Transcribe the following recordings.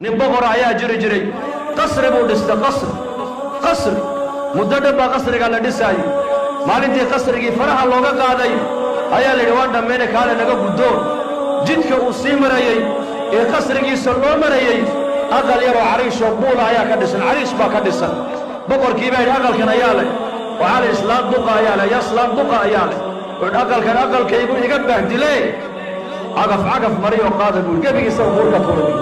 Nin boqora ayaa jiri jiray. Qasri buu dhistay, qasri, qasri. Muddo dhan baa qasrigaa la dhisaayey. Maalintii qasrigii faraha looga qaaday ayaa la yidhi, "Waan dhammayna, kaale naga guddoon." Jidka uu sii marayey ee qasrigiisa loo marayey, aqal yaroo cariishoo buula ayaa ka dhisan, cariish baa ka dhisan. Boqorkii baa yidhi, "Aqalkan ayaa leh?" Waxaa la yidhi, "Islaan duqa ayaa leh." "Yaa islaan duqa ayaa leh?" Wuxuu, "Aqalkan aqalkaygu iga bahdile, cagaf cagaf mariyoo qaada," buuri. Gebigiisaba buurka tuuray.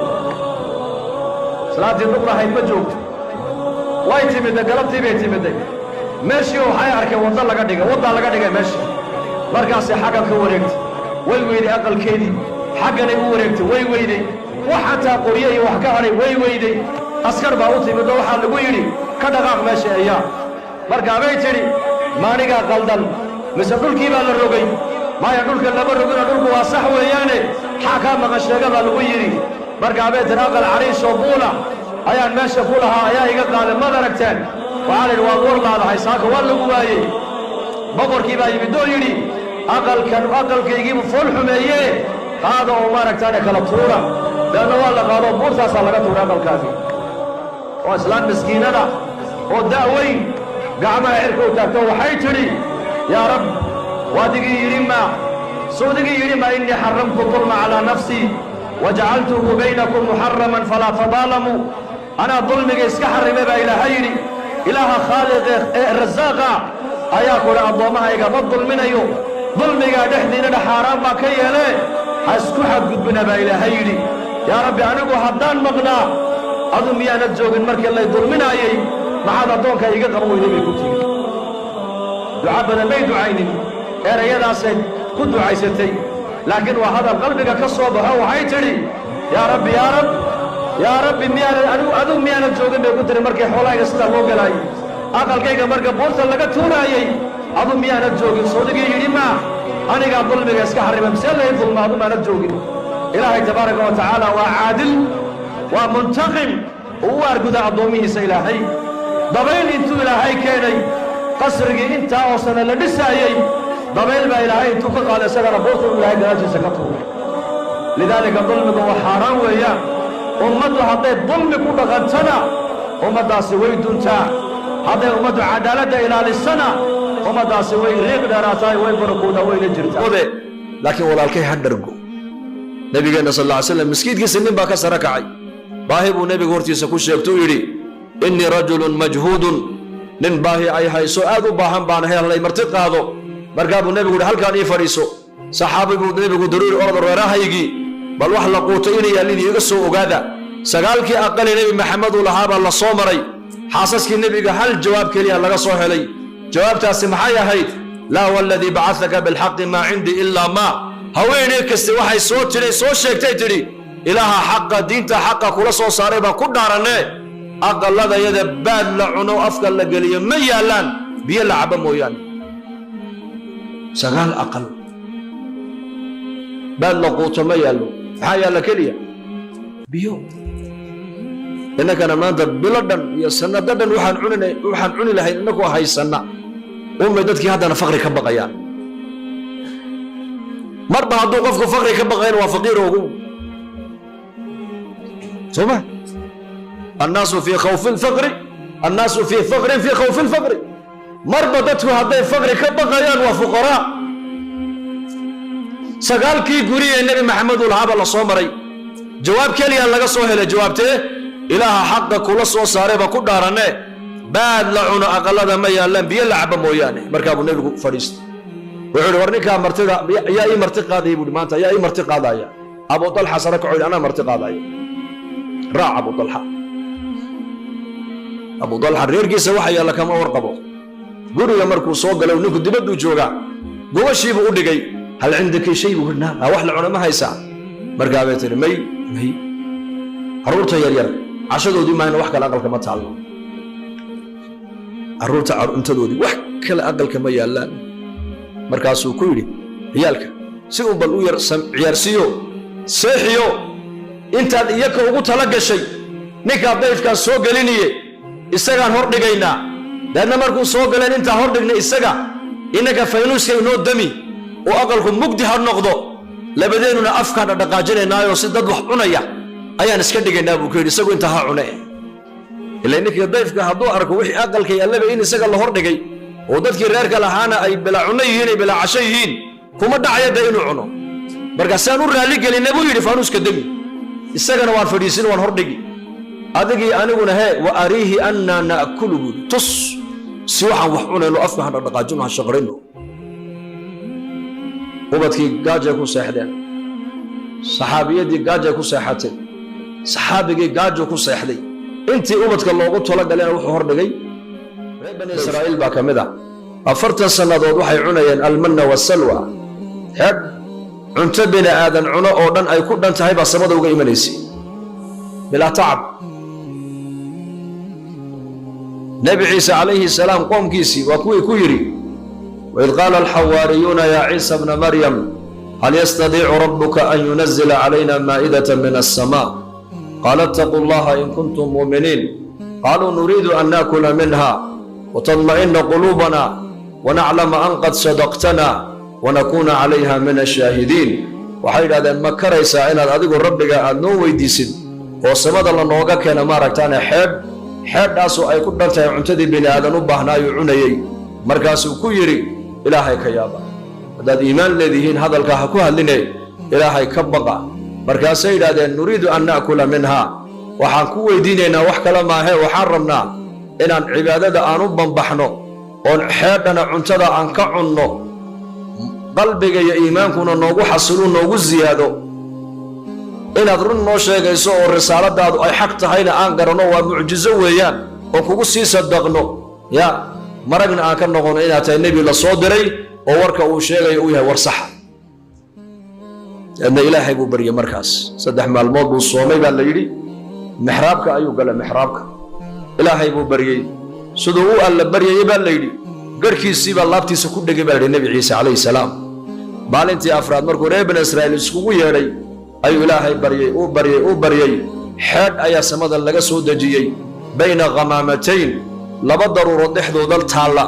Islaantii duqdahayd ma joogto. Way timidday, galabtii bay timidday meeshii. Waxay arkeen waddo laga dhigay, waddaa laga dhigay meeshii. Markaasay xaggan ka wareegtay, way weyday aqalkeedii. Xagganay u wareegtay, way weyday. Wax xataa qoryo iyo wax ka hadhay way weyday. Askar baa u timid oo waxaa lagu yidhi, "Ka dhaqaaq meesha eeyaa." Markaabay tidhi, "Maanigaa qaldan mise dhulkii baa la rogay?" "Maya, dhulka lama rogino, dhulku waa sax weeyaane, xaa kaa maqan sheega?" baa lagu yidhi. Markaabay tidhi, "Aqal cariishoo buula ayaan meesha ku lahaa, ayaa iga qaaday, maad aragteen?" Waxaa la yidhi, "Waad war laadahay, saaka waa lagu waayey." Boqorkii baa yimid oo yidhi, "Aqalkan aqalkaygiibu fool xumeeye, qaada oo maaragtaane kala tuura." Deedna waa la qaado, buurtaasaa laga tuuray aqalkaagii. Oo islaan miskiinada oo da'weyn gacmaha cirka u taagto, waxay tidhi, "Yaa Rab, waadigii yidhi ma sawdigii yidhi ma إني حرمت الظلم على نفسي وجعلته بينكم محرما فلا تظالموا. Anaa dulmiga iska xarrimay baa Ilaahay yidhi. Ilaaha khaaliqe ee rasaaqa ayaa kudha, addoommahayga ma dulminayo, dulmigaa dhexdiinana xaaraan baa ka yeelee, ha isku xadgudbina baa Ilaahay yidhi. Yaa Rabbi, anigu haddaan maqnaa, adu miyaanad joogin markii lay dulminaayey? Maxaad addoonka iiga qaban weyday?" bay ku tiri. Duca badan may ducaynin, erayadaasay ku ducaysatay, laakiin waa hadal qalbiga ka soo baxo. Waxay tidhi, "Yaa Rabbi, yaa Rab, yaa Rabbi, miyaanad anigu, adigu miyaanad joogin," bay ku tiri, "markii xoolahayga sidaa loo galaayey, aqalkayga marka buurta laga tuuraayey? Adu miyaanad joogin? Sawdigii yidhi maa anigaa dulmiga iska xarrima, mise lay dulma? Adu maanad joogin?" Ilaahay tabaaraka wa tacaala waa caadil, waa muntaqim, uu u arguda addoommihiisa. Ilaahay dabayl intuu Ilaahay keenay, qasrigii intaa oo sana la dhisaayey, dabayl baa Ilaahay intuu ka qaaday, isagana buurta uu Ilaahay gadaashiisa ka tuuray. Lidaalika, dulmigu waa xaaraan weeyaan. Ummaddu hadday dulmi ku dhaqantana, ummaddaasi way duntaa. Hadday ummaddu cadaaladda ilaalisana, ummaddaasi way riiq dheeraataay, way barakoodaa, wayna jirtaa. Laakiin walaalkay ha dhargo. Nabigeenna sal lla slam maskiidkiisa nin baa ka sara kacay. Baahi buu nebigu hortiisa ku sheegto, u yidhi, "إني رجل مجهود, nin baahi ay hayso, aad u baahan baan ahay, hallay marti qaado." Markaa buu nebigu yidhi, "Halkaan ii fadhiiso." Saxaabi buu nebigu daruuri, "Orda, reerahaygii bal wax la quuto inay yaallin iiga soo ogaada." Sagaalkii aqali Nebi Maxamed uu lahaa baa la soo maray. Xaasaskii nebiga hal jawaab keliya laga soo helay. Jawaabtaasi maxay ahayd? "لا والذي بعثك بالحق ما عندي إلا ماء." Haweeney kaste waxay soo tidhay, soo sheegtay, tidhi, "Ilaaha xaqa, diinta xaqa kula soo saaray baan ku dhaaranee, aqalladayada baad la cuno, afka la geliyo ma yaallaan, biyo la cabo mooyaane." Sagaal aqal baad la quuto ma yaallo, maxaa yaalla? Keliya biyo. Innakana maanta bilo dhan iyo sanado dhan waxaan cuni lahayn innakoo haysanna unbay dadkii haddana faqri ka baqayaan. Marba hadduu qofku faqri ka baqayna, waa faqiir ogu, soo ma? الناس في خوف الفقر، الناس في فقر في خوف الفقر. Marba dadku hadday faqri ka baqayaan, waa fuqaraa. Sagaalkii guri ee Nebi Maxamed uu lahaaba la soo maray, jawaab keliya laga soo helay. Jawaabtee? "Ilaaha xaqa kula soo saaray baa ku dhaaranee, baad la cuno aqalada ma yaallaan, biyo la cabo mooyaane." Markaa buu nebigu fadhiistay. Wuxuu ihi, "War, ninkaa martida yaa ii marti qaadaya?" buuhi. "Maanta yaa ii marti qaadaya?" Abu Talxa sare kaco yidhi, "Anaa marti qaadaya." Raac Abu Talxa. Abu Talxa reerkiisa waxa yaalla kama warqabo. Guriga markuu soo galay, ninku dibadduu joogaa, gobashiibuu u dhigay. "هل عندك شيء?" buu yidhi. "Wax la cuno ma haysaa?" Markaa bay tihi, "May, may, carruurta yaryar cashadoodii maahna, wax kale aqalka ma taallo, carruurta cuntadoodii, wax kale aqalka ma yaallaan." Markaasuu ku yidhi, "Ciyaalka si uu bal u yar ciyaarsiiyo, seexiyo intaad iyaka ugu tala gashay. Ninkaa dayfkaan soo geliniye, isagaan hor dhigaynaa. Deedna markuu soo galeen, intaan hor dhignay isaga, innaka faynuuska inoo dami oo aqalku mugdi ha noqdo. Labadeennuna afkaan dhaqaajinaynaayoo si dad wax cunaya." Ayaan iska dhigaynaa, buu ku yidhi, isagu inta ha cune. Ila ninkii dayfka hadduu arko wixii aqalka yaallaba in isaga la hordhigay oo dadkii reerka lahaana ay bilaa cunno yihiin, ay bilaa casho yihiin, kuma dhacaya da inuu cuno. Markaasaan u raalli gelinna, buu yidhi, faanuuska demi, isagana waan fadhiisin, waan hordhigi, adigii aniguna hee. Wa ariihi annaa na'kulu, buu yidhi, tus si waxaan wax cunayno, afka han dhaqdhaqaajino, han shaqrayno. Ubadkii gaajay ku seexdeen, saxaabiyadii gaajay ku seexatay, saxaabigii gaajo ku seexday. Intii ubadka loogu talagalena wuxuu hordhigay. Reer Bani Israa'iil baa ka mid ah. 40 sannadood waxay cunayeen almanna wasalwa. Xeedh cunto bini aadan cuno oo dhan ay ku dhan tahay baa samada uga imanaysay bilaa tacab. Nebi Ciise calayhi salaam qoomkiisii waa kuwii ku yidhi: waid qaala alxawaariyuuna yaa Ciisa bna Maryam, hal yastadiicu rabbuka an yunazila calayna maa'idata min alsamaa? Qaala ittaquu allaha in kuntum mu'miniin. Qaaluu nuriidu an naakula minha watadma'ina quluubana wanaclama an qad sadaqtana wanakuuna calayha min ashaahidiin. Waxay yidhahdeen: ma karaysaa inaad adigu Rabbiga aad noo weydiisid oo samada la nooga keena, maaragtaane, xeedh, xeedhaasoo ay ku dhan tahay cuntadii bini aadan u baahnaayuu cunayey? Markaasuu ku yidhi: Ilaahay ka yaaba haddaad iimaan leedihiin, hadalkaa ha ku hadline, Ilaahay ka baqa. Markaasay yidhahdeen: nuriidu an na'kula minha, waxaan ku weydiinaynaa wax kale maahee, waxaan rabnaa inaan cibaadada aan u bambaxno oon xeedhana cuntada aan ka cunno, qalbiga iyo iimaankuna noogu xasiluu, noogu siyaado, inaad run noo sheegayso oo risaaladaadu ay xaq tahayna aan garanno. Waa mucjizo weeyaan oo kugu sii sadaqno, ya maragna aan ka noqono inaad tahay nebi la soo diray oo warka uu sheegayo uu yahay war saxa. Deedna Ilaahay buu baryey. Markaas 3 maalmood buu soomay baa la yidhi. Mixraabka ayuu galay, mixraabka Ilaahay buu baryey. Siduu u Alla baryayey baa la yidhi, garhkiisii baa laabtiisa ku dhegay, baa la yidhi, Nebi Ciise calayhi salaam. Maalintii afraad markuu reer Bani Israa'iil iskugu yeedhay ayuu Ilaahay baryey, uu baryey, uu baryey. Xeedh ayaa samadan laga soo dejiyey, bayna khamaamatayn, laba daruurood dhexdooda taalla,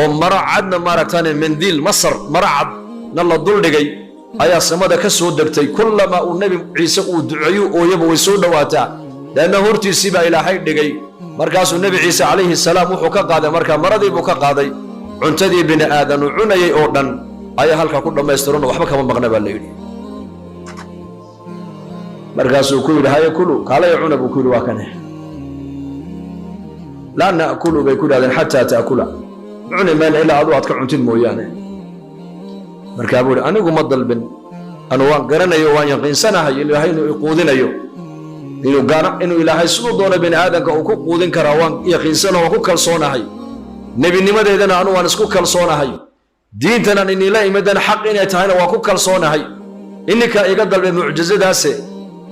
oo maro cadna, maaragtaane, mandiil masar, maro cadna la duldhigay ayaa samada ka soo degtay. Kullamaa uu Nebi Ciise uu duceeyu ooyaba, way soo dhowaataa, leanna hortiisii baa Ilaahay dhigay. Markaasuu Nebi Ciise calayhi salaam wuxuu ka qaaday, markaa maradii buu ka qaaday. Cuntadii bini aadanu cunayay oo dhan ayaa halkaa ku dhammaystiranoo waxba kama maqna, baa la yidhi. Markaasuu ku yidhi: haye, kulu, kaalaya cuna, buu ku yidhi. Waa kane. Laa na'kulu, bay ku yidhahdeen, xataa ta'kula, cuni mayna ilaa adu aad ka cuntid mooyaane. Markaa buu yidhi: anigu ma dalbin, anu waan garanayo, waan yaqiinsanahay Ilaahay inuu iquudinayo, inuu Ilaahay siduu doono bini aadamka uu ku quudin karaa waan yaqiinsano, waan ku kalsoonahay. Nebinimadeedana anu waan isku kalsoonahay, diintanan inila imidana xaq inay tahayna waan ku kalsoonahay. Ininkaa iga dalbe mucjizadaase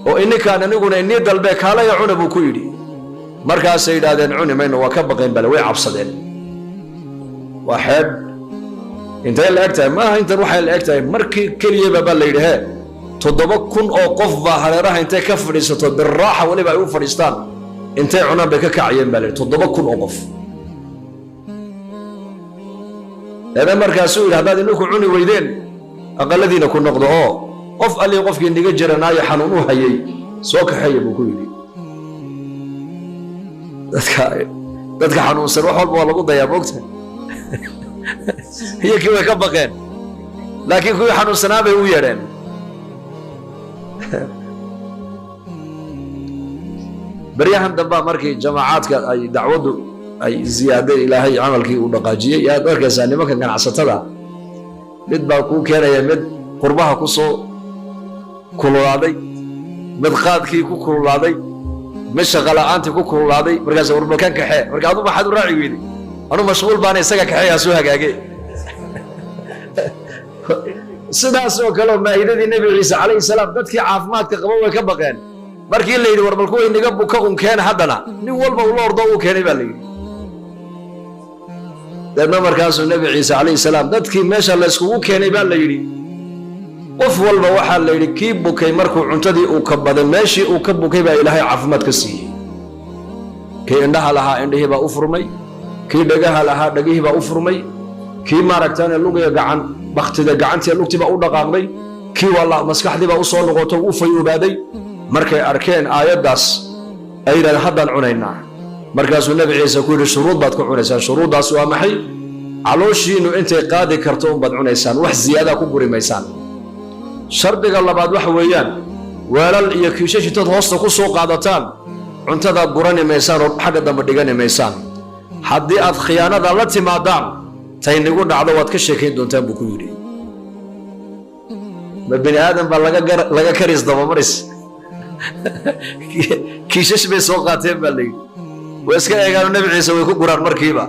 oo ininkaan aniguna inii dalbee, kaalaya cuna, buu ku yidhi. Markaasay yidhahdeen: cuni mayno. Waa ka baqeen, bale way cabsadeen. Waa xeedh intay la eg tahay maaha intan, waxay la eg tahay markii keliyaba, baa la yidhi, hee, 7000 oo qof baa hareeraha intay ka fadhiisato, biraaxa weliba ay u fadhiistaan, intay cunaan bay ka kacayeen, baa la yidhi, 7000 oo qof. Eeda markaasuu yidhi: haddaad idinku cuni weydeen, aqaladiina ku noqdo, oo qof allii qofkii niga jiranaayo xanuun u hayay soo kaxeeya, buu ku yidhi. Dadka xanuunsan wax walba waa lagu dayaa, moogta. Iyakii way ka baqeen, laakiin kuwii xanuunsanaa bay u yeedheen. Baryahan dambaa markii jamaacaadka ay dacwaddu ay ziyaaday, Ilaahay camalkii uu dhaqaajiyey, yaad arkaysaa nimanka ganacsatada, mid baa kuu keenaya mid qurbaha ku soo kululaaday, mid qaadkii ku kululaaday, mid shaqala'aantii ku kululaaday. Markaas warbalkan kaxee. Marka adu maxaad u raaci weyday? Anu mashquul baana, isaga kaxeeyaa, soo hagaage. Sidaas oo kale maa'idadii Nebi Ciise calayhi salaam, dadkii caafimaadka qaba way ka baqeen. Markii la yidhi: warbal kuwa inaga buka un keena, haddana nin walba ula ordo uu keenay, baa la yidhi. Deedna markaasuu Nebi Ciise calayhi salaam dadkii meesha la yskugu keenay, baa la yidhi, qof walba waxaa la yidhi kii bukay markuu cuntadii uu ka baday, meeshii uu ka bukay baa Ilaahay caafimaad ka siiyey. Kii indhaha lahaa indhihii baa u furmay, kii dhagaha lahaa dhagihii baa u furmay, kii maaragtaane lugiga gacan baktida gacantii lugtii baa u dhaqaaqday, kii waa maskaxdii baa u soo noqoto, u fayoobaaday. Markay arkeen aayaddaas ay yidhahdeen haddaan cunaynaa. Markaasuu Nebi Ciise ku yidhi shuruud baad ku cunaysaan. Shuruuddaas waa maxay? Calooshiinnu intay qaadi karto unbaad cunaysaan, wax ziyaadaa ku guri maysaan. Shardiga labaad waxa weeyaan weelal iyo kiishash intood hoosta ku soo qaadataan cuntadaa gurani maysaan oo xagga dambe dhigani maysaan. Haddii aad khiyaanada la timaadaan taynigu dhacdo waad ka sheekayn doontaan buu ku yidhi. Ma bini aadan baa laga karis dabamaris? Kiishash bay soo qaateen baa layidhi, way iska eegaano Nebi Ciise way ku guraan markiiba.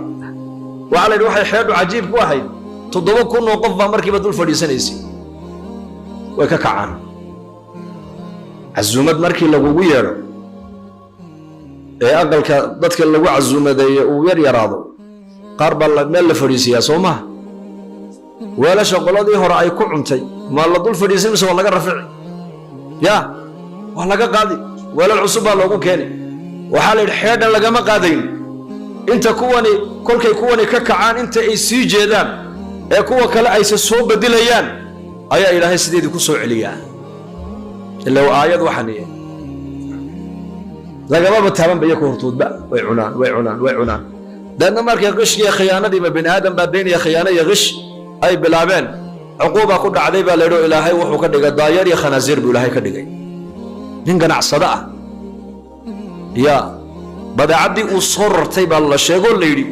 Waxaa la yidhi waxay xeedhu cajiib ku ahayd 7,000 oo qof baa markiiba dul fadhiisanaysay, way ka kacaan. Casuumad markii lagugu yeedho ee aqalka dadka lagu casuumadeeye uu yar yaraado, qaar baa meel la fadhiisiyaa, soo maha? Weelasha qoladii hore ay ku cuntay ma la dul fadhiisan mise waa laga rafici? Ya, waa laga qaadi, weelal cusub baa loogu keeni. Waxaa la yidhi xeedhan lagama qaadayn inta kuwani kolkay kuwani ka kacaan, inta ay sii jeedaan ee kuwa kale ayse soo bedilayaan ayaa Ilaahay sideedii ku soo celiyaa. Ila waa aayad waxaniye lagamaba taabanba iyaku hortoodba way cunaan, way cunaan, way cunaan. Deedna markay qishkiiyo khiyaanadiiba bini aadam baa beenaya, khiyaano iyo qish ay bilaabeen, cuquuba ku dhacday baa la yidhi oo Ilaahay wuxuu ka dhigay daayeer iyo khanaasiir buu Ilaahay ka dhigay. Nin ganacsado ah yaa badeecaddii uu soo rartay baa la sheegoo la yidhi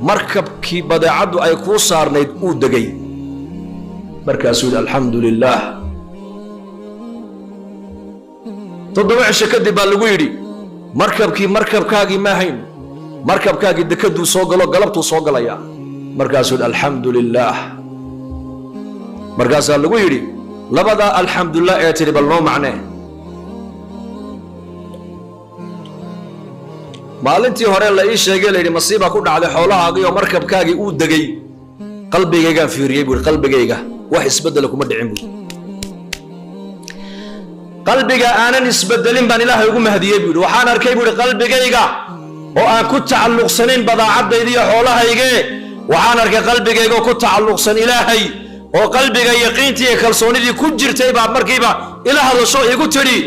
markabkii badeecaddu ay kuu saarnayd uu degay. Markaasuu yidhi alxamdu lilaah. 7 cisho kadib baa lagu yidhi markabkii markabkaagii ma ahayn, markabkaagii dekaduu soo galo, galabtuu soo galayaa. Markaasuu yidhi alxamdu lilaah. Markaasaa lagu yidhi labadaa alxamdulilah ee tidhi bal noo macnee. Maalintii hore la ii sheegay la yidhi masiibaa ku dhacday xoolahaagii oo markabkaagii uu degay, qalbigaygaan fiiriyey buu yidhi, qalbigayga wax isbeddela kuma dhicin buu. Qalbiga aanan isbedelin baan Ilaahay ugu mahadiyey buu yidhi. Waxaan arkay buu yidhi qalbigayga oo aan ku tacalluqsanayn badaacadayda iyo xoolahayge, waxaan arkay qalbigayga oo ku tacalluqsan Ilaahay, oo qalbiga yaqiintii iyo kalsoonidii ku jirtay baa markiiba ila hadasho igu tidhi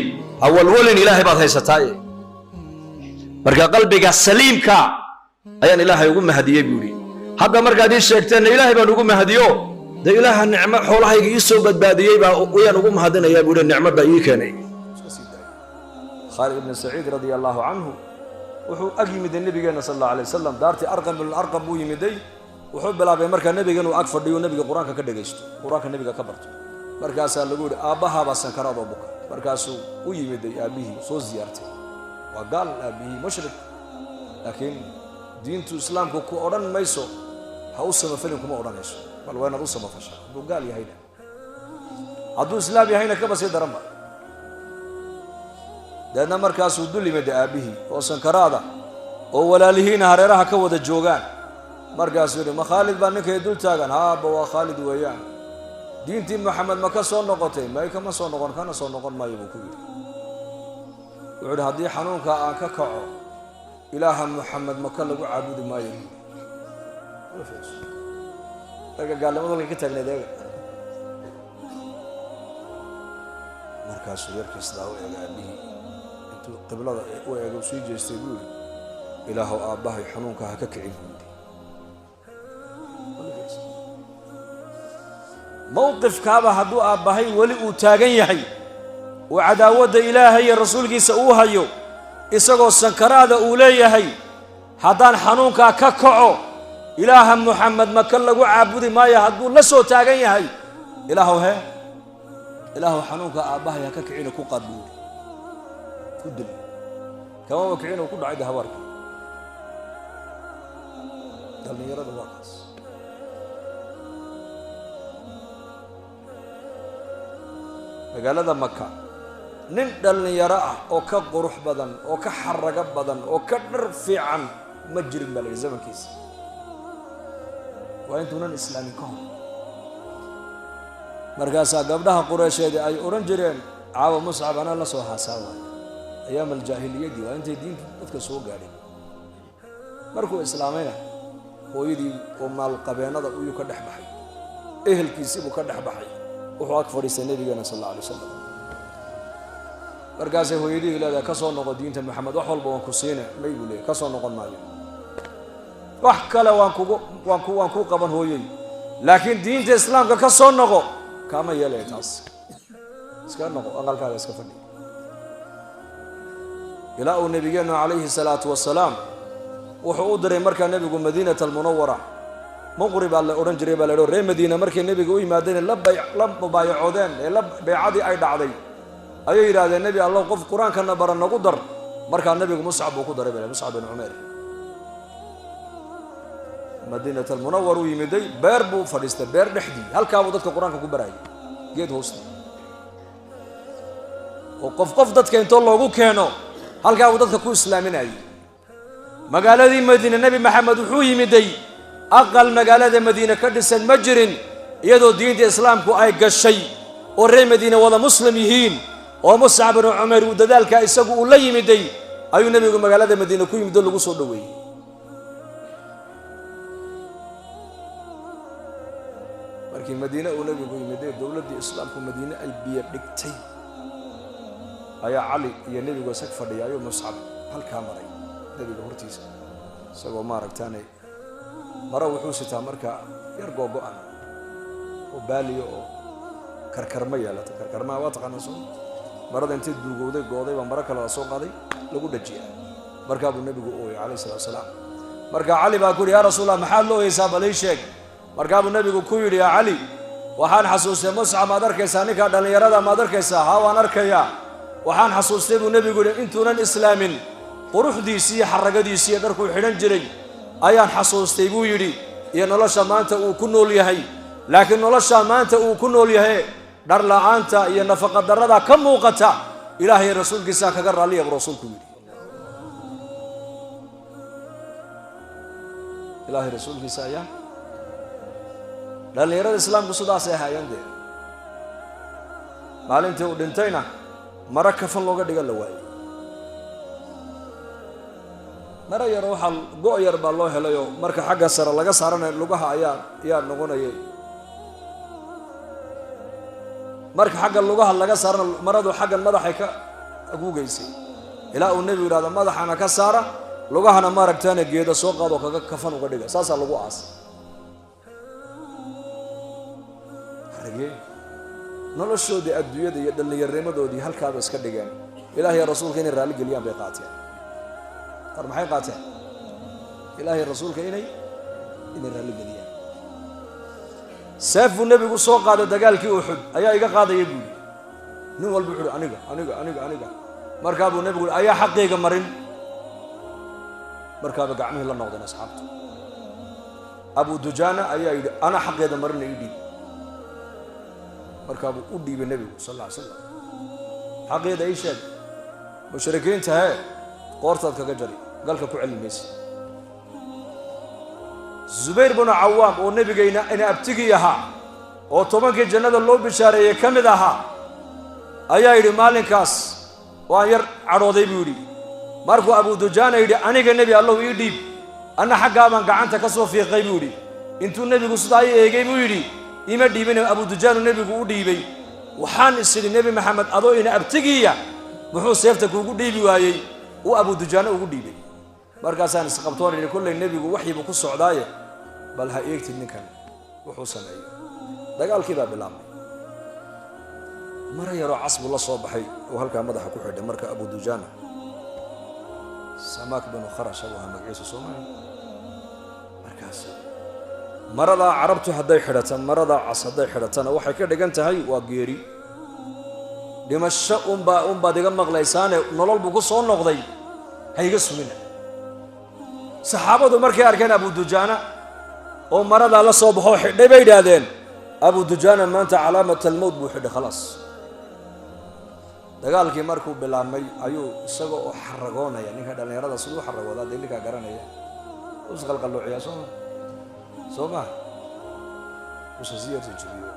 hawalwalin, Ilaahay baad haysataaye. Marka qalbiga saliimka ayaan Ilaahay ugu mahadiyey buu yidhi. Hadda markaad ii sheegteenna Ilaahay baan ugu mahadiyo, dee Ilaaha nicmo xoolahayga ii soo badbaadiyey baa ayaan ugu mahadinayaa buu yidhi, nicmadda ii keenay. Khaalid ibn Saciid radia allahu canhu wuxuu ag yimiday nabigeenna sal allahu alay wasalam, daartii Arqam ibn Arqam buu yimiday. Wuxuu bilaabay markaa nebiga inuu ag fadhiyo, nebiga qur-aanka ka dhegaysto, qur-aanka nebiga ka barto. Markaasaa lagu yidhi aabbahaabaa sankaraadoo buka. Markaasuu u yimiday aabbihii, soo ziyaartay. Waa gaal aabbihii, mushrik, laakiin diintu islaamku ku odhan mayso ha u samafalin, kuma odhanayso, bal waa inaad u samafashaa hadduu gaal yahayna, hadduu islaam yahayna kaba sii daranba. Deedna markaasuu dul yimida aabbihii oo sankaraada oo walaalihiina hareeraha ka wada joogaan. Markaasuu yidhi ma Khaalid baa ninkay dul taagan? Haaba waa Khaalid weeyaan. Diintii Maxamed ma ka soo noqotay? May, kama soo noqon, kana soo noqon maayo buu ku yidhi. Wuxuu yidhi haddii xanuunka aan ka kaco Ilaaha Muxamed maka lagu caabudi maayo. Ragga gaalnimadu halka ka taagneed eega. Markaasuu yarkii sidaa u eega aabbihii, intuu qiblada u eega u sii jeestay buu yidhi Ilaahow aabbahay xanuunka ha ka kicin buu yidhi. Mowqifkaaba hadduu aabbahay weli uu taagan yahay oo cadaawadda Ilaahay iyo rasuulkiisa uu hayo, isagoo sankaraada uu leeyahay haddaan xanuunkaa ka kaco Ilaaha Muxamed maka lagu caabudi maayo, hadduu la soo taagan yahay, Ilaahow hee, Ilaahow xanuunka aabbahay ha ka kicina, ku qaad buu yidhi, ku dil. Kamaba kicin uu ku dhacay de habaarka. Dhallinyarada waa kaas. Magaalada Maka nin dhallinyaro ah oo ka qurux badan oo ka xarago badan oo ka dhar fiican ma jirin baa la yidhi zamankiisa, waa intuunan islaamin ka hor. Markaasaa gabdhaha Qureysheedi ay odhan jireen caawa Muscab anaa la soo haasaa waaya, ayaam aljaahiliyadii, waa intay diintu dadka soo gaadhin. Markuu islaamayna hooyadii oo maalqabeennada uyuu ka dhex baxay, ehelkiisii buu ka dhex baxay, wuxuu ag fadhiistay nabigeena sal alla alay wasalam. Markaasay hooyadihii leedahay ka soo noqo diinta Maxamed, wax walba waan ku siine. May buu leeyahy, ka soo noqon maayo, wax kale waan kugu waan ku waan kuu qaban hooyey, laakiin diinta islaamka ka soo noqo kaama yeelaya. Taas iska noqo, aqalkaaga iska fadhi. Ilaa uu nabigeennu calayhi salaatu wasalaam wuxuu u diray markaa nebigu Madiinata Almunawara, Muqri baa la odhan jiray baa la odhan. Reer Madiina markay nebiga u yimaadeen, la mubaayacoodeen ee la beycadii ay dhacday, ayay yidhahdeen: "Nebi Allow, qof qur-aankana bara nagu dar." Markaa nebigu Muscab buu ku daray bale, Muscab bin Cumeer. Madiinat Almunawar uu yimiday, beer buu fadhiistay, beer dhexdii halkaabuu dadka qur-aanka ku barayay, geed hoostii, oo qof qof dadka intoo loogu keeno halkaabuu dadka ku islaaminayay. Magaaladii Madiine Nebi Maxamed wuxuu yimiday, aqal magaalada Madiine ka dhisan ma jirin, iyadoo diinta islaamku ay gashay oo reer Madiine wada muslim yihiin, oo Muscab binu Cumayr uu dadaalkaa isagu uu la yimiday, ayuu nebigu magaalada Madiine ku yimid oo lagu soo dhoweeyey. Markii Madiine uu nebigu yimiday, dowladdii islaamku Madiine ay biyo dhigtay, ayaa Cali iyo nebigu isag fadhiya ayuu Muscab halkaa maray nebiga hortiisa, isagoo maaragtaane maro wuxuu sitaa markaa yar googo-an oo baaliya oo karkarma yeelata. Karkarmaha waa taqaanaa soo? Marada intay duugowday, gooday baa maro kale la soo qaaday lagu dhajiyaa. Markaa buu nebigu ooyay calayhi salatu wasalaam. Markaa Cali baa ku yidhi: "Yaa Rasuulallah, maxaad la ooyeysaa? Bal ii sheeg." Markaa buu nebigu ku yidhi: "Yaa Cali, waxaan xasuustay Muscab. Maad arkaysaa ninkaa dhallinyarada? Maad arkaysaa?" "Haa, waan arkayaa." "Waxaan xasuustay," buu nebigu yidhi, "intuunan islaamin quruxdiisii iyo xaragadiisii iyo dharkuu xidhan jiray ayaan xasuustay," buu yidhi, "iyo nolosha maanta uu ku nool yahay. Laakiin nolosha maanta uu ku nool yahay, dhar la-aanta iyo nafaqa darrada ka muuqata, Ilaahay rasuulkiisaa kaga raalliya," buu rasuulku yidhi. Ilaahay rasuulkiisa ayaa. Dhallinyarada islaamku sidaasay ahaayeen dee. Maalintii uu dhintayna maro kafan looga dhiga la waayey. Maro yar, waxaa go' yar baa loo helayoo marka xagga sare laga saaranayo lugaha ayaa noqonayay. Marka xagga lugaha laga saarana, maradu xaggan madaxay ka aguugaysay, ilaa uu nebigu yidhahdo: "Madaxana ka saara, lugahana maaragtaana geeda soo qaadoo kaga kafan uga dhiga." Saasaa lagu aasay. Ragee noloshoodii adduunyada iyo dhallinyarnimadoodii halkaaba iska dhigeen, Ilahiy rasuulka inay raalli geliyaan bay qaateen. Tar maxay qaateen? Ilaahay rasuulka inay raalli geliyaan. Seef buu nebigu soo qaaday dagaalkii Uxud. "Ayaa iga qaadaya?" buu yidhi. Nin walba wuxu uhi: "Aniga, aniga, aniga, aniga." Markaa buu nebigu yidhi: "Ayaa xaqayga marin?" Markaaba gacmihii la noqdeen asxaabtu. Abu Dujaana ayaa yidhi: "Ana xaqeeda marina, ii dhiib." Markaa buu u dhiibay nebigu sal alla ly slam. "Xaqeeda ii sheeg." "Mushrikiinta hee qoortaad kaga jari, galka ku celin maysa." Zubayr binu Cawaam oo nebigayna ina abtigii ahaa oo 10kii jannada loo bishaareeyey ka mid ahaa ayaa yidhi: "Maalinkaas waan yar cadhooday," buu yidhi. "Markuu Abu Dujaana yidhi: 'Aniga, nebi Allow, ii dhiib,' anna xaggaa baan gacanta ka soo fiiqay," buu yidhi. "Intuu nebigu sidaa ii eegay," buu yidhi, "ima dhiibin, Abu Dujaanu nebigu u dhiibay. Waxaan is idhi: Nebi Maxamed adoo ina abtigiiya muxuu seefta kuugu dhiibi waayey uu Abu Dujaano ugu dhiibay? Markaasaan isqabtoon idhi: kollay nebigu waxyibu ku socdaaye, bal ha eegtid ninkan wuxuu sameeyey." Dagaalkii baa bilaabmay. Mara yaroo cas buu la soo baxay oo halkaa madaxa ku xidhay. Marka Abu Dujaana, Samaak binu Kharasha buu ahaa magaciisa, soomaaliya. Markaas maradaa carabtu hadday xidhata, maradaa cas hadday xidhatana, waxay ka dhigan tahay waa geeri, dhimasho unbaa unbaad iga maqlaysaane, nolol buu ku soo noqday ha iga sugina. Saxaabadu markay arkeen Abu Dujaana oo maradaa la soo baxoo xidhay, bay yidhaahdeen: "Abu Dujaana maanta calaamat almowt buu xidhay, khalaas." Dagaalkii markuu bilaabmay ayuu isaga oo xaragoonaya, ninka dhallinyarada siduu u xaragoodaa dee ninkaa garanaya, u isqalqalloociyaa, sooma soo maa usa si yarta jibiyo.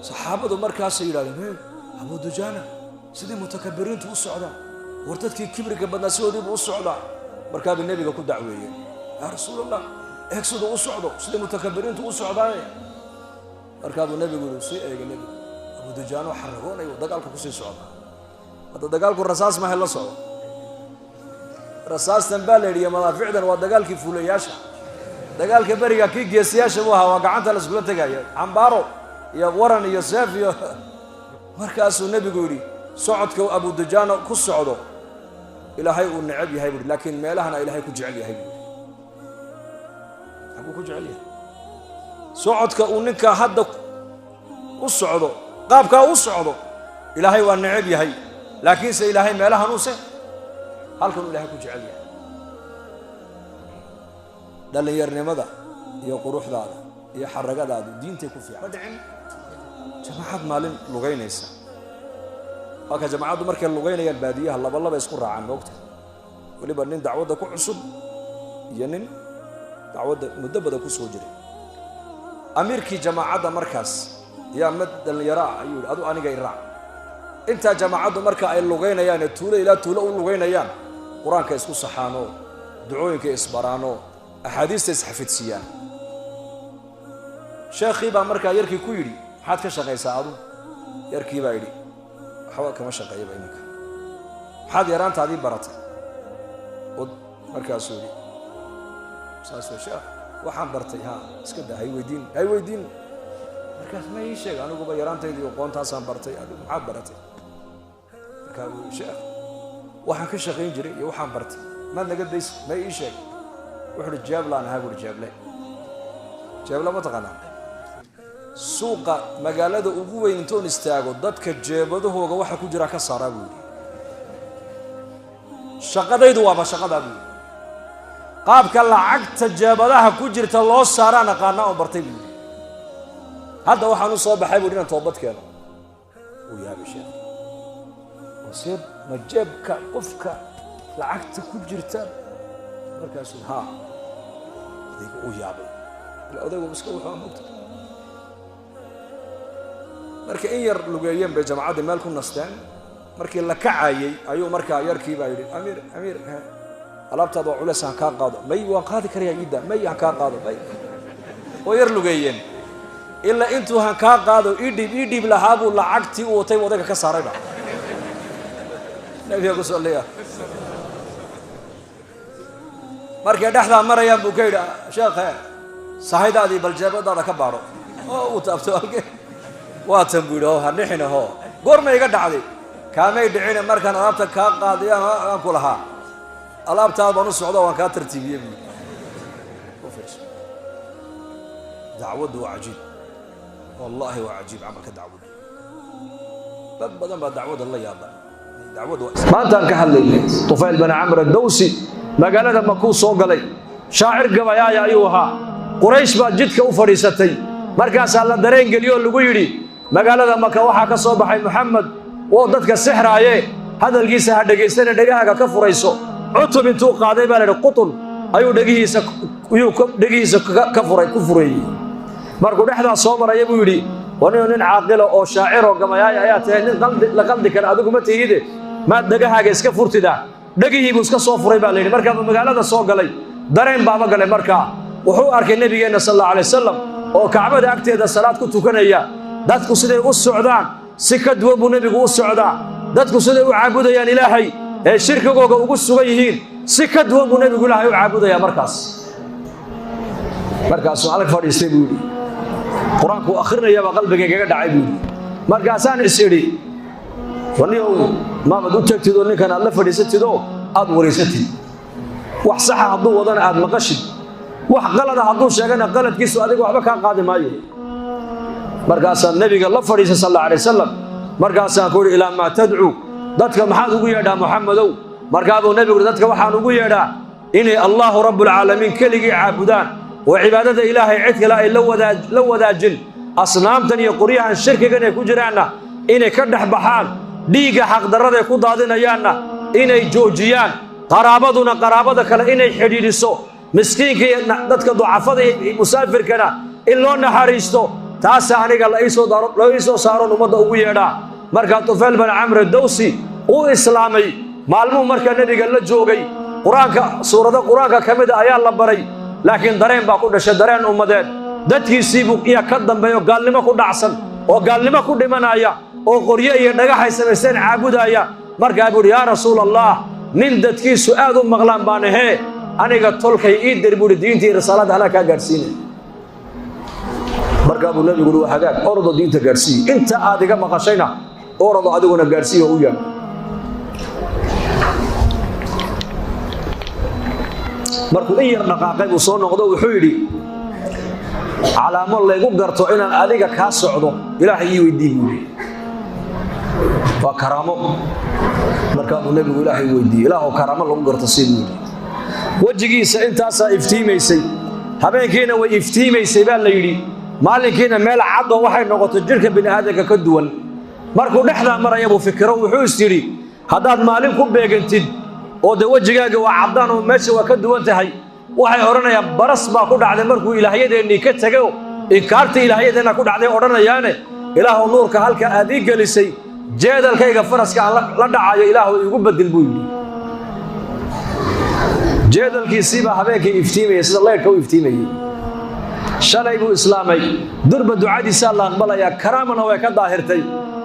Saxaabadu markaasay yidhahdeen: "He, Abu Dujaana sidii mutakabiriintu u socdaa, war dadkii kibriga badnaa sidoodiibuu u socdaa." Markaabay nebiga ku dacweeyeen: "Yaa Rasuul Allah, eeg siduu u socdo, sidii mutakabiriintu u socdaaye." Markaabuu nebigu yihi, sii eegay nebigu Abu Dujaano xaragoonayo dagaalka kusii socdaa. Hadda dagaalku rasaas mahay, la socdo. Rasaastan baa la yidhi iyo madaaficdan waa dagaalkii fuulayaasha. Dagaalka beriga kii geesiyaasha buu ahaa, waa gacanta la iskula tegaya, cambaaro iyo waran iyo seef iyo. Markaasuu nebigu yidhi socodka Abu Dujaana ku socdo Ilaahay uu necab yahay buui, laakiin meelahana Ilaahay ku jecel yahay buui. Xaguu ku jecel yahay socodka uu ninkaa hadda u socdo? Qaabkaa u socdo Ilaahay waa necab yahay, laakiinse Ilaahay meelahanuuse halkanuu Ilahay ku jecel yahay. Dhallinyarnimada iyo quruxdaada iyo xaragadaadu diintay ku fiican. Ma dhicin jamaacad maalin lugaynaysa. Waa ka jamaacaddu markay lugaynayaan baadiyaha laba laba isku raacaan, moogta, weliba nin dacwadda ku cusub iyo nin dacwadda muddo badan ku soo jiray. Amiirkii jamaacadda markaas yaa mid dhallinyaro ah ayuu yidhi, adu aniga i raac. Intaa jamaacaddu marka ay lugaynayaan ee tuulo ilaa tuulo u lugaynayaan, qur-aanka isku saxaanoo, ducooyinka isbaraanoo, axaadiista isxafidsiiyaan. Sheekhii baa markaa yarkii ku yidhi, maxaad ka shaqaysaa adu? Yarkii baa yidhi, waxba kama shaqeeyaba iminka. Maxaad yaraantaadii baratay? Od markaasuu yidhi, saas way sheekh, waxaan bartay, ha iska daa, hay weydiin, hay weydiin. Markaas ma ii sheeg, aniguba yaraantaydii aqoontaasaan bartay, adigu maxaad baratay? Markaa buu yidhi, sheekh, waxaan ka shaqayn jiray iyo waxaan bartay maad naga daysa, ma ii sheeg. Wuxuu uhi, jeeblaan ahaa buuri. Jeeble, jeeble ma taqaanaa? Suuqa magaalada ugu weyn intoon istaago dadka jeebadahooga waxa ku jiraan ka saaraa buu yidhi. Shaqadaydu waaba shaqadaa buu yidhi. Qaabka lacagta jeebadaha ku jirta loo saaraan aqaanaa oon bartay buu yidhi. Hadda waxaan u soo baxay buu inaan toobad keeno. Uu yaabay sheekh, oo see ma jeebka qofka lacagta ku jirta? Markaasuu haa, odaygu uu yaabay, ila odaygu iska wuxuu mogta. Marka in yar lugeeyeen bay jamacaddii meel ku nasteen. Markii la kacayey ayuu markaa yarkii baa yidhi, amiir, amiir, alaabtaada waa culeys, han kaa qaado. May, waan qaadi karayaa, iidda. May, han kaa qaado. May. Oo yar lugeeyeen, ilaa intuu han kaa qaado, idhiib idhiib lahaa buu lacagtii uu watay odayga ka saarayba. Nabiga ku salliya. Markay dhexdaa marayaan buu ka yidhi, sheekhe, sahaydaadii bal jeebadaada ka baadho. Oo uu taabto, halke waa tan buu yidhi. Ho, ha nixina, ho, goorma iga dhacday? Kaamay dhicine, markaan alaabta kaa qaadayo aan ku lahaa alaabtaada baan u socdo, waan kaa tartiibiyey buu yidhi. Dacwaddu waa cajiib, wallahi waa cajiib camalka dacwaddu. Dad badan baa dacwadda la yaaba. Dacwaddu maantaan ka hadlaynay Tufayl bin Camr Adawsi magaalada Makuu soo galay. Shaacir gabayaaya ayuu ahaa. Quraysh baa jidka u fadhiisatay. Markaasaa la dareen geliyoo lagu yidhi, magaalada Maka waxaa ka soo baxay Muxamed oo dadka sixraaye, hadalkiisa ha dhegaystana, dhegahaaga ka furayso. Cutub intuu qaaday baa la yidhi, qutun ayuu dhegihiisa ayuu dhegihiisa ka furay, ku fureeyey. Markuu dhexdaa soo maraya buu yidhi, waninu nin caaqila oo shaacir oo gabayaaya ayaa tahay, nin qaldi la qaldi kara adigu ma tihide, maad dhegahaaga iska furtidaa? Dhegihii buu iska soo furay baa la yidhi. Markaabuu magaalada soo galay, dareen baaba galay. Markaa wuxuu arkay nebigeenna sal allahu alay wasalam oo Kacbada agteeda salaad ku tukanaya. Dadku siday u socdaan si ka duwan buu nebigu u socdaa. Dadku siday u caabudayaan Ilaahay ee shirkigooga ugu sugan yihiin si ka duwan buu nebigu Ilaahay u caabudayaa. Markaasuu halka fadhiistay buu yidhi. Qur-aanku akhrinayabaa qalbigaygaga dhacay buu yidhi. Markaasaan is idhi, waniyow, maamad u tagtid oo ninkan aad la fadhiisatid oo aad wareysatid. Wax saxa hadduu wadana aad maqashid, wax qalada hadduu sheegana qaladkiisu adiga waxba kaa qaadi maayo. Markaasaan nebiga la fadhiistay sal alla alay wasalam. Markaasaan ku yidhi, ilaa maa tadcuu, dadka maxaad ugu yeedhaa, Muxamedow? Markaa buu nebigu yidhi, dadka waxaan ugu yeedhaa inay Allahu Rabbulcaalamiin keligii caabudaan oo cibaadada Ilaahay cid kale ay la wadaajin, asnaamtan iyo qoryahan shirkigan ay ku jiraanna inay ka dhex baxaan, dhiigga xaqdarrada ay ku daadinayaanna inay joojiyaan, qaraabaduna qaraabada kale inay xidhiidhiso, miskiinka iyo dadka ducafada iyo musaafirkana in loo naxariisto. Taasa aniga la ii soo saaroon ummadda ugu yeedhaa. Markaa Tufayl bin Camr Dawsi uu islaamay. Maalmuhu markaa nebiga la joogay, qur-aanka suurado qur-aanka ka mida ayaa la baray, laakiin dareen baa ku dhashay, dareen ummadeed. Dadkiisiibuu iya ka dambeeyo gaalnimo ku dhacsan oo gaalnimo ku dhimanaya oo qoryo iyo dhagaxay samaysteen caabudaya. Markaa buu yidhi, yaa Rasuul Allah, nin dadkiisu aad u maqlaan baan ahee, aniga tolkay ii dir, buu yidhi, diintii risaalada anaa kaa gaadhsiinay. Markaa buu Nebigu yidhi, waa hagaag, ordo diinta gaadhsiiye. Inta aad iga maqashayna ordo adiguna gaadhsiiyo u yaal. Markuu in yar dhaqaaqay buu soo noqdo, wuxuu yidhi, calaamo laygu garto inaan adiga kaa socdo Ilaahay ii weydii, buu yidhi. Waa karaamo. Markaa buu Nebigu Ilaahay weydiiyey, Ilaahw karaamo lagu garto sii, buu yidhi. Wejigiisa intaasaa iftiimaysay, habeenkiina way iftiimaysay baa la yidhi, maalinkiina meel cadoo waxay noqotay jidhka bini aadamka ka duwan. Markuu dhexdaa maraya buu fikiro, wuxuu is yidhi, haddaad maalin ku beegantid oo dee wejigaaga waa caddaan oo meesha waa ka duwan tahay, waxay odhanayaan baras baa ku dhacday markuu ilaahyadeennii ka tego, inkaarta ilaahyadeenna ku dhacday odhanayaane. Ilaahuw nuurka halka aad ii gelisay jeedalkayga faraska aan la dhacayo Ilaahu iigu bedel, buu yidhi. Jeedalkiisiibaa habeenkii iftiimayay sida leyrhka u iftiimayey. Shalay buu islaamay, durba ducadiisaa la aqbalayaa, karaamana way ka daahirtay.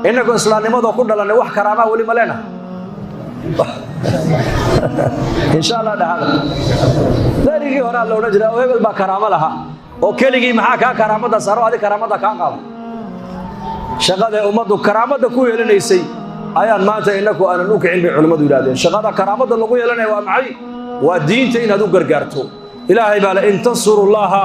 Innagoo islaamnimadoo ku dhalannay wax karaamaa weli ma leenahay? Insha Allah dhahada. Berigii horaa la odhan jiray oo hebel baa karaamo laha oo keligii maxaa kaa karaamada saaro, adig karaamada kaa qaado. Shaqadae ummaddu karaamada ku yeelanaysay ayaan maanta innaku aanan u kicin, bay culimmadu yidhahdeen. Shaqada karaamada lagu yeelanaya waa maxay? Waa diinta inaad u gargaarto. Ilaahay baa le, in tansuru llaha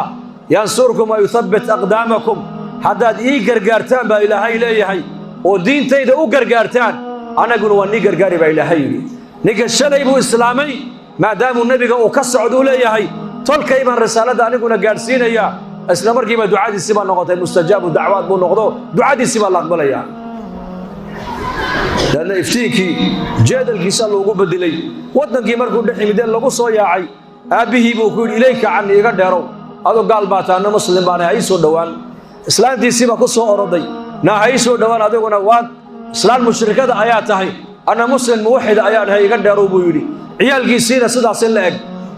yansurkum wa yuthabbit aqdaamakum. Haddaad ii gargaartaan baa Ilaahay leeyahay oo diintayda u gargaartaan, annaguna waa nii gargaari, baa Ilaahay yidhi. Ninka shalay buu islaamay, maadaamuu nebiga uu ka socduu leeyahay tolkay baan risaaladda aniguna gaadhsiinayaa, isla markiiba ducadiisii baa noqotay mustajaabu dacwaad buu noqdo, ducadiisii baa la aqbalayaa. Leanna iftiinkii jeedalkiisa loogu bedelay. Waddankii markuu dhex yimidee lagu soo yaacay, aabbihii buu ku yidhi, ilayka cani, iga dheerow, adu gaal baa taana muslim baana, ha ii soo dhowaan. Islaantiisiibaa ku soo oroday, naa ha ii soo dhowaan, adiguna waa islaan mushrikada ayaa tahay, anna muslim muwaxida ayaan ahay, iga dheerow, buu yidhi. Ciyaalkiisiina sidaasi la eg.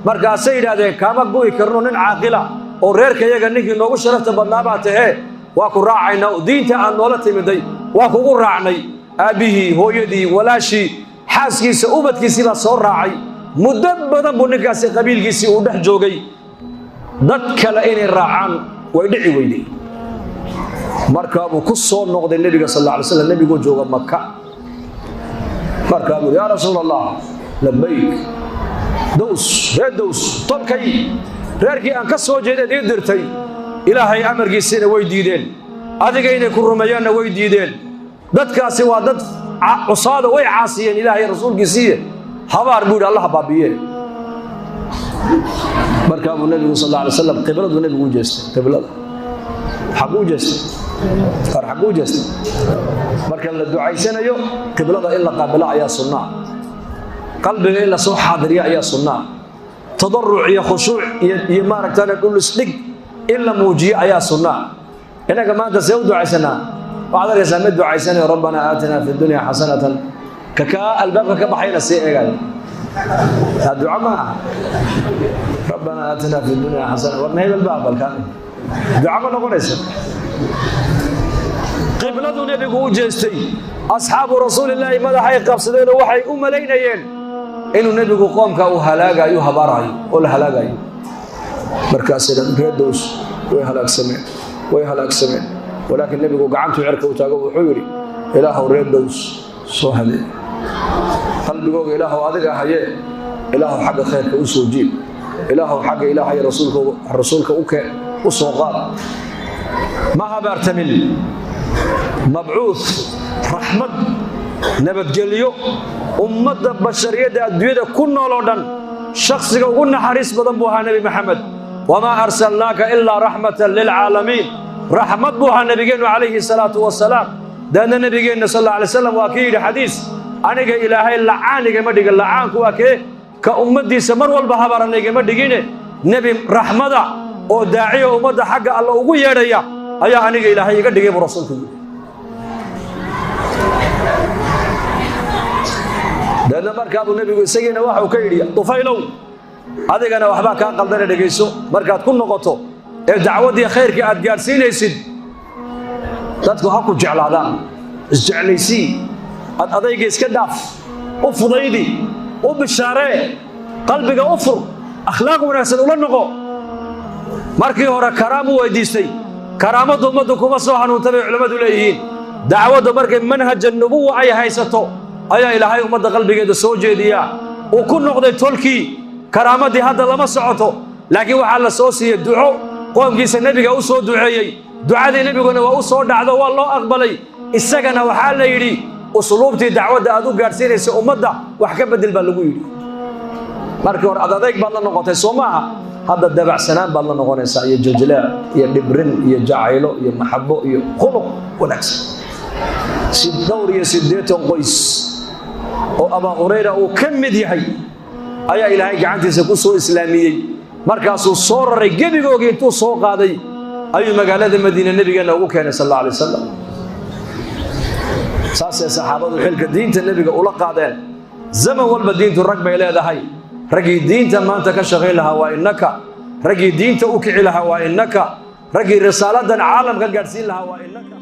Markaasay yidhaahdeen, kaama gu'i karno, nin caaqila oo reerkayaga ninkii noogu sharafta badnaa baa tahee, waa ku raacaynaa, diinta aad noola timiday waa kugu raacnay. Aabbihii, hooyadii, walaashii, xaaskiisa, ubadkiisii baa soo raacay. Muddo badan buu ninkaasi qabiilkiisii uu dhex joogay, dad kale inay raacaan way dhici weyday. Markaa buu ku soo noqday nebiga sal alla alay slam, nebigoo jooga Maka. Markaa buu, yaa Rasuul Allah. Labayk. Dows, reer Dows, tolkay, reerkii aan ka soo jeedeed ii dirtay, Ilaahay amarkiisiina way diideen, adiga inay ku rumeeyaanna way diideen. Dadkaasi waa dad cusaada, way caasiyeen Ilaahay rasuulkiisiiye, habaar, buu yidhi, Allaha baabi'iyee. Markaa buu nebigu sal alla alay slam qibladuu nebigu u jeestay. Qiblada xaguu u jeestay? War xaguu u jeestay? Marka la ducaysanayo qiblada in la qaabilo ayaa sunnaa, qalbiga in la soo xaadiriyo ayaa sunnaa, tadaruc iyo khushuuc iyo maaragtane dhulisdhig in la muujiyo ayaa sunnaa. Innaga maanta see u ducaysanaa? Waxaad arkaysaa mid ducaysanayo, rabbanaa aatinaa fi dunya xasanatan, kakaa albaabka ka baxayna sii eegayo. Taa duco ma aha. Rabbanaa aatinaa fi dunya xasana, war ma hebel baa aqbalkaan? Duco ma noqonaysa. Qibladuu nebigu u jeestay. Asxaabu rasuulillaahi madaxay qabsadeenoo waxay u malaynayeen inuu nebigu qoomka uu halaagayo, habaarayo oo la halaagayo. Markaasina reer Dows way halaagsameen, way halaagsameen. Walaakiin nebigu gacantuu cirka u taago, wuxuu yidhi, Ilaahow reer Dows soo hadee, qalbigooga Ilaahow adiga hayee, Ilaahow xagga khayrka u soo jiib, Ilaahow xagga Ilaahay rasuulka u keen, u soo qaad. Ma habaartamin. Mabcuud raxmad, nabadgelyo ummadda bashariyadda adduunyada ku nool oo dhan, shakhsiga ugu naxariis badan buu ahaa Nebi Maxamed. Wamaa arsalnaaka ilaa raxmatan lilcaalamiin. Raxmad buu ahaa nebigeennu calayhi salaatu wasalaam. Daadna nebigeenna sal alla alay slam waa kii yidhi xadiis, aniga Ilaahay lacaan igama dhigin. Lacaanku waa kee? Ka ummaddiisa mar walba habaran igama dhigine, nebi raxmada oo daaciya ummadda xagga Alla ugu yeedhaya ayaa aniga Ilaahay iga dhigay, buu rasuulku yidhi. Daadna markaa buu nebigu isagiina waxuu ka yidhi, Dufaylow, adigana waxbaa kaa qaldana, dhegayso. Markaad ku noqoto ee dacwaddii khayrkii aad gaadhsiinaysid, dadku ha ku jeclaadaan, isjeclaysii, ad adayga iska dhaaf. U fudaydi, u bishaaree, qalbiga u fur, akhlaaq wanaagsan ula noqo. Markii hore karaamu weydiistay, karaamaddu ummaddu kuma soo hanuunta bay culimmadu leeyihiin. Dacwaddu markay manhaja nubuwa ay haysato ayaa Ilaahay ummadda qalbigeeda soo jeediyaa. Uu ku noqday tolkii, karaamadii hadda lama socoto, laakiin waxaa la soo siiyey duco. Qoomkiisa nebiga u soo duceeyey, ducadii nebiguna waa u soo dhacdo, waa loo aqbalay. Isagana waxaa la yidhi usluubtii dacwadda aad u gaadhsiinaysa ummadda wax ka bedel baa lagu yidhi. Markii hore adadayg baad la noqotay, soo maaha? Hadda dabacsanaan baad la noqonaysaa, iyo jiljileec iyo dhibrin iyo jacaylo iyo maxabo iyo khuluq wanaagsan. Si dhowr iyo 80 qoys oo Abaa Hurayra uu ka mid yahay ayaa Ilaahay gacantiisa ku soo islaamiyey. Markaasuu soo raray gebigoogii, intuu soo qaaday ayuu magaalada Madiine nebigeenna ugu keenay sal alla alay wasalam. Saasay saxaabadu xilka diinta nebiga ula qaadeen. Zaman walba diintu rag bay leedahay. Raggii diinta maanta ka shaqayn lahaa waa innaka, raggii diinta u kici lahaa waa innaka, raggii risaaladan caalamka gaadhsiin lahaa waa innaka.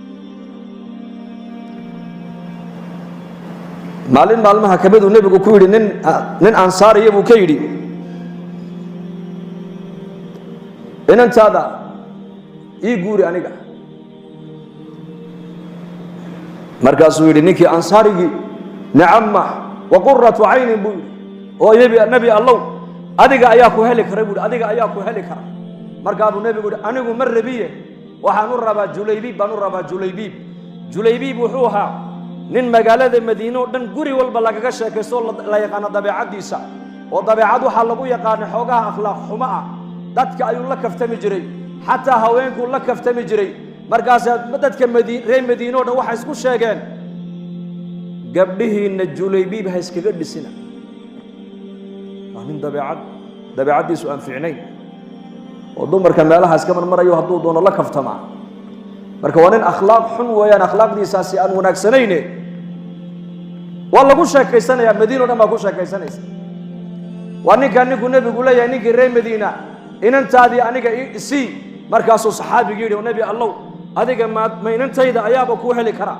Maalin maalmaha ka miduu nebigu ku yidhi nin ansaariya buu ka yidhi, inantaada ii guuri aniga. Markaasuu yidhi ninkii ansaarigii, nicama wa quratu caynin buu yidhi, oo nebi Allow, adiga ayaa ku heli kara buu yidhi, adiga ayaa ku heli kara. Markaa buu nebigu yidhi, anigu ma rabiye, waxaan u rabaa Julaybiib baan u rabaa. Julaybiib, Julaybiib wuxuu ahaa nin magaalada Madiine oo dhan guri walba lagaga sheekaysto, la yaqaano dabeecaddiisa, oo dabeecad waxaa lagu yaqaana xoogaha akhlaaq xumo ah. Dadka ayuu la kaftami jiray, xataa haweenkuu la kaftami jiray. Markaasaa dadka reer Madiine o dhan waxay isku sheegeen, gabdhihiinna Julaybiib ha iskaga dhisina, waa nin dabeecaddiisu aan fiicnayn oo dumarka meelaha iska marmarayo, hadduu doono la kaftamaa. Marka waa nin akhlaaq xun weeyaan, akhlaaqdiisaasi aan wanaagsanayne. Waa lagu sheekaysanayaa, Madiina o dhan baa ku sheekaysanaysa. Waa ninkaa ninkuu nebigu leeyahay, ninkii reer Madiina, inantaadii aniga isii. Markaasuu saxaabigii yidhi, nebi Allow, adiga ma inantayda ayaaba kuu heli kara?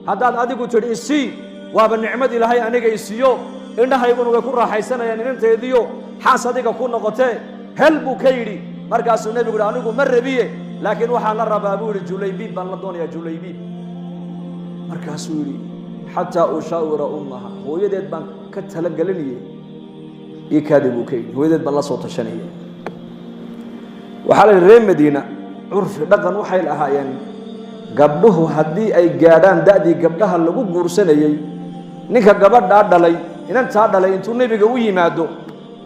Haddaad adigu tidhi isii, waaba nicmad Ilaahay aniga isiiyo, indhahayguna way ku raaxaysanayaan inanteediyo xaas adiga ku noqotee hel buu ka yidhi. Markaasuu nebigu yidhi, anigu ma rabiye, laakiin waxaan la rabaa buu yidhi Julaybiib baan la doonayaa, Julaybiib. Markaasuu yidhi, xataa ushaawira ummaha, hooyadeed baan ka talagelinayey, ii kaadi buu ka yidhi, hooyadeed baan la soo tashanayay. Waxaa la yidhi reer Madiina curfi dhaqan waxay lahaayeen, gabdhuhu haddii ay gaadhaan da'dii gabdhaha lagu guursanayey, ninka gabadhaa dhalay, inantaa dhalay, intuu nebiga u yimaado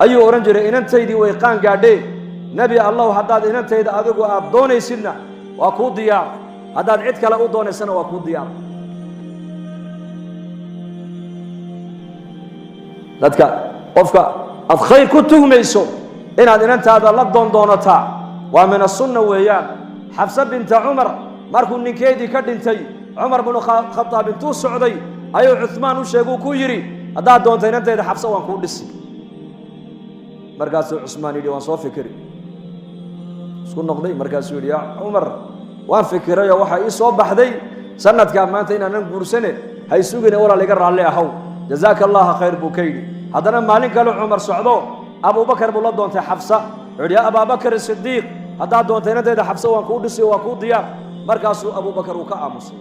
ayuu odhan jiray, inantaydii way qaan gaadhee, nebi Allow, haddaad inantayda adigu aad doonaysidna waa kuu diyaar, haddaad cid kale u doonaysana waa kuu diyaar. Dadka qofka aad khayr ku tuhmayso inaad inantaada la doondoonataa waa min asunna weeyaan. Xafsa binta Cumar markuu ninkeedii ka dhintay, Cumar binu Khadaab intuu socday ayuu Cuhmaan u sheeguu ku yidhi, haddaad doonto inantayda Xafsa waan kuu dhisi. Markaasuu Cusmaan yidhi, waan soo fikiri, isku noqday. Markaasuu yidhi, yaa Cumar, waan fikirayoo waxaa ii soo baxday sanadkaa maanta inaanan guursane, hay sugine, walaal iga raalli ahow, jazaaka allaha khayr buu ka yidhi. Haddana maalin kale Cumar socdo, Abuubakar buu la doontay Xafsa. Wuxuu yidhi, yaa Abaabakar Sidiiq, haddaad doonto inantayda Xafsa waan kuu dhisi, waa kuu diyaar. Markaasuu Abuubakar uu ka aamusay.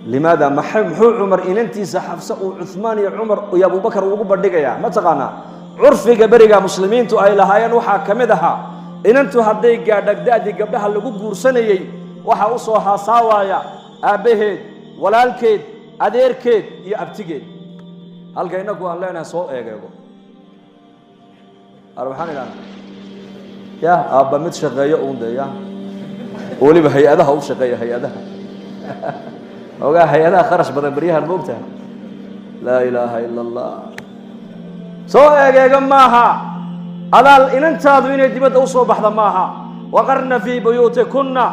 Limaada muxuu Cumar inantiisa Xafsa uu Cuhmaan iyo Cumar iyo Abuubakar ugu bandhigayaa? Ma taqaanaa curfiga beriga muslimiintu ay lahaayeen waxaa ka mid ahaa, inantu hadday gaadha da'dii gabdhaha lagu guursanayey, waxaa u soo haasaawaaya aabbaheed, walaalkeed, adeerkeed iyo abtigeed. Halka innagu aan leenahay soo eegeego ar waxaan idhahnaa, ya aabba mid shaqeeyo uun dee, ya weliba hay-adaha u shaqeeya, hay-adaha ogaa, hay-adaha kharash badan baryahan moogtaha. Laa ilaaha ila allah. Soo eegeega maaha, adaal inantaadu inay dibadda u soo baxda maaha. Waqarna fii buyuutikunna,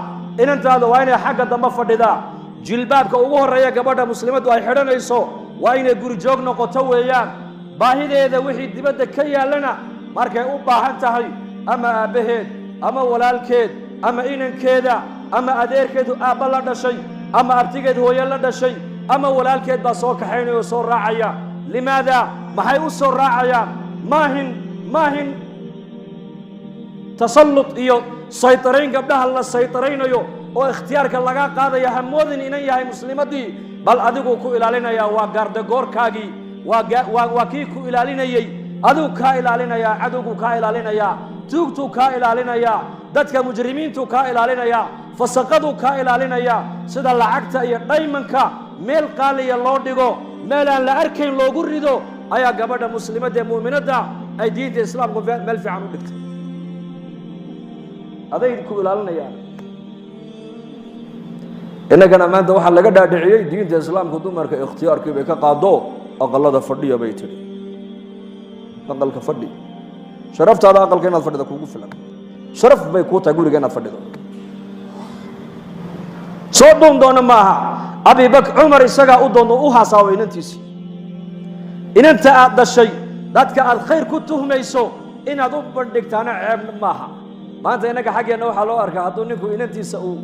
inantaadu waa inay xagga dambe fadhidaa. Jilbaabka ugu horreeya gabadha muslimaddu ay xidhanayso waa inay gurijoog noqoto weeyaan. Baahideeda wixii dibadda ka yaallana markay u baahan tahay, ama aabbaheed ama walaalkeed ama inankeeda ama adeerkeedu aabba la dhashay ama abtigeed hooye la dhashay Ama walaalkeed baa soo kaxaynaya oo soo raacaya. Limaada? Maxay u soo raacayaan? Maahin, maahin tasallut iyo saytarayn gabdhaha la saytaraynayo oo ikhtiyaarka laga qaadaya. Hamoodin inan yahay muslimaddii, bal adiguu ku ilaalinayaa. Waa gaardagoorkaagii, waa kii ku ilaalinayey. Adigu kaa ilaalinayaa, cadowguu kaa ilaalinayaa, tuugtuu kaa ilaalinayaa, dadka mujrimiintuu kaa ilaalinayaa, fasaqaduu kaa ilaalinayaa. Sida lacagta iyo dhaymanka meel qaaliya loo dhigo, meel aan la arkayn loogu rido, ayaa gabadha muslimadda ee mu'minadda ay diinta Islaamku meel fiican u dhigtay. Aday ku ilaalinayaan. Innagana maanta waxaa laga dhaadhiciyey diinta Islaamku dumarka ikhtiyaarkii bay ka qaado. Aqalada fadhiya bay tidhi, aqalka fadhi, sharaftaada aqalka inaad fadhida kugu filan, sharaf bay kuu tahay guriga inaad fadhido. Soo dhuun doona ma aha. Abibakr, Cumar isagaa u doono, u hasaawo inantiisii. Inanta aad dhashay, dadka aad khayr ku tuhmayso inaad u bandhigtaana ceeb maaha. Maanta innaga xaggeenna waxaa loo arkaa hadduu ninku inantiisa uu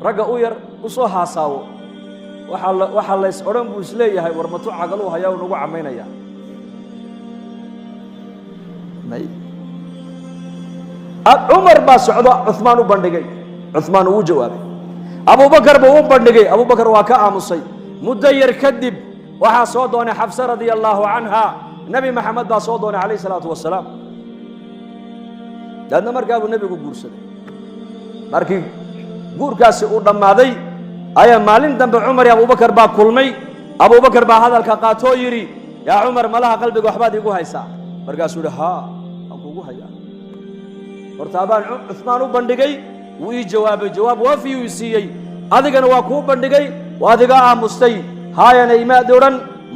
ragga u yar u soo haasaawo, waxaa lays odhan buu isleeyahay, war matu cagaluu hayaa, uu nagu camaynaya. May, Cumar baa socdo, Cuhmaan u bandhigay, Cuhmaan uu jawaabay. Abubakar buu u bandhigay, Abubakar waa ka aamusay. Muddo yar kadib waxaa soo doonay Xafsa radia allaahu canha. Nebi Maxamed baa soo doonay calayh salaatu wasalaam. Daadna markaa buu nebigu guursaday. Markii guurkaasi uu dhammaaday ayaa maalin dambe Cumar iyo Abubakar baa kulmay. Abubakar baa hadalka qaatoo yidhi, "Yaa Cumar, malaha qalbiga waxbaad iigu haysaa." Markaasuu yidhi, "Haa, waan kuugu hayaa. Horta baan Cuhmaan u bandhigay, wuu ii jawaabay, jawaab waafiyuu i siiyey. Adigana waa kuu bandhigay, waad iga aamustay. Haayana imaad odhan,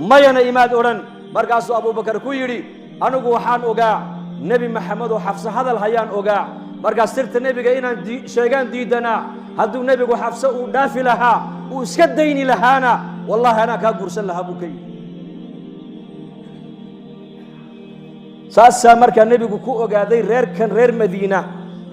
mayana imaad odhan." Markaasuu Abubakar ku yidhi, "Anigu waxaan ogaa Nebi Maxamed oo Xafse hadal hayaan ogaa. Markaas sirta nebiga inaan sheegaan diidanaa. Hadduu nebigu Xafse uu dhaafi lahaa, uu iska dayni lahaana, wallaahi anaa kaa guursan lahaa," buu ka yidhi. Saasaa markaa nebigu ku ogaaday reerkan reer Madiina,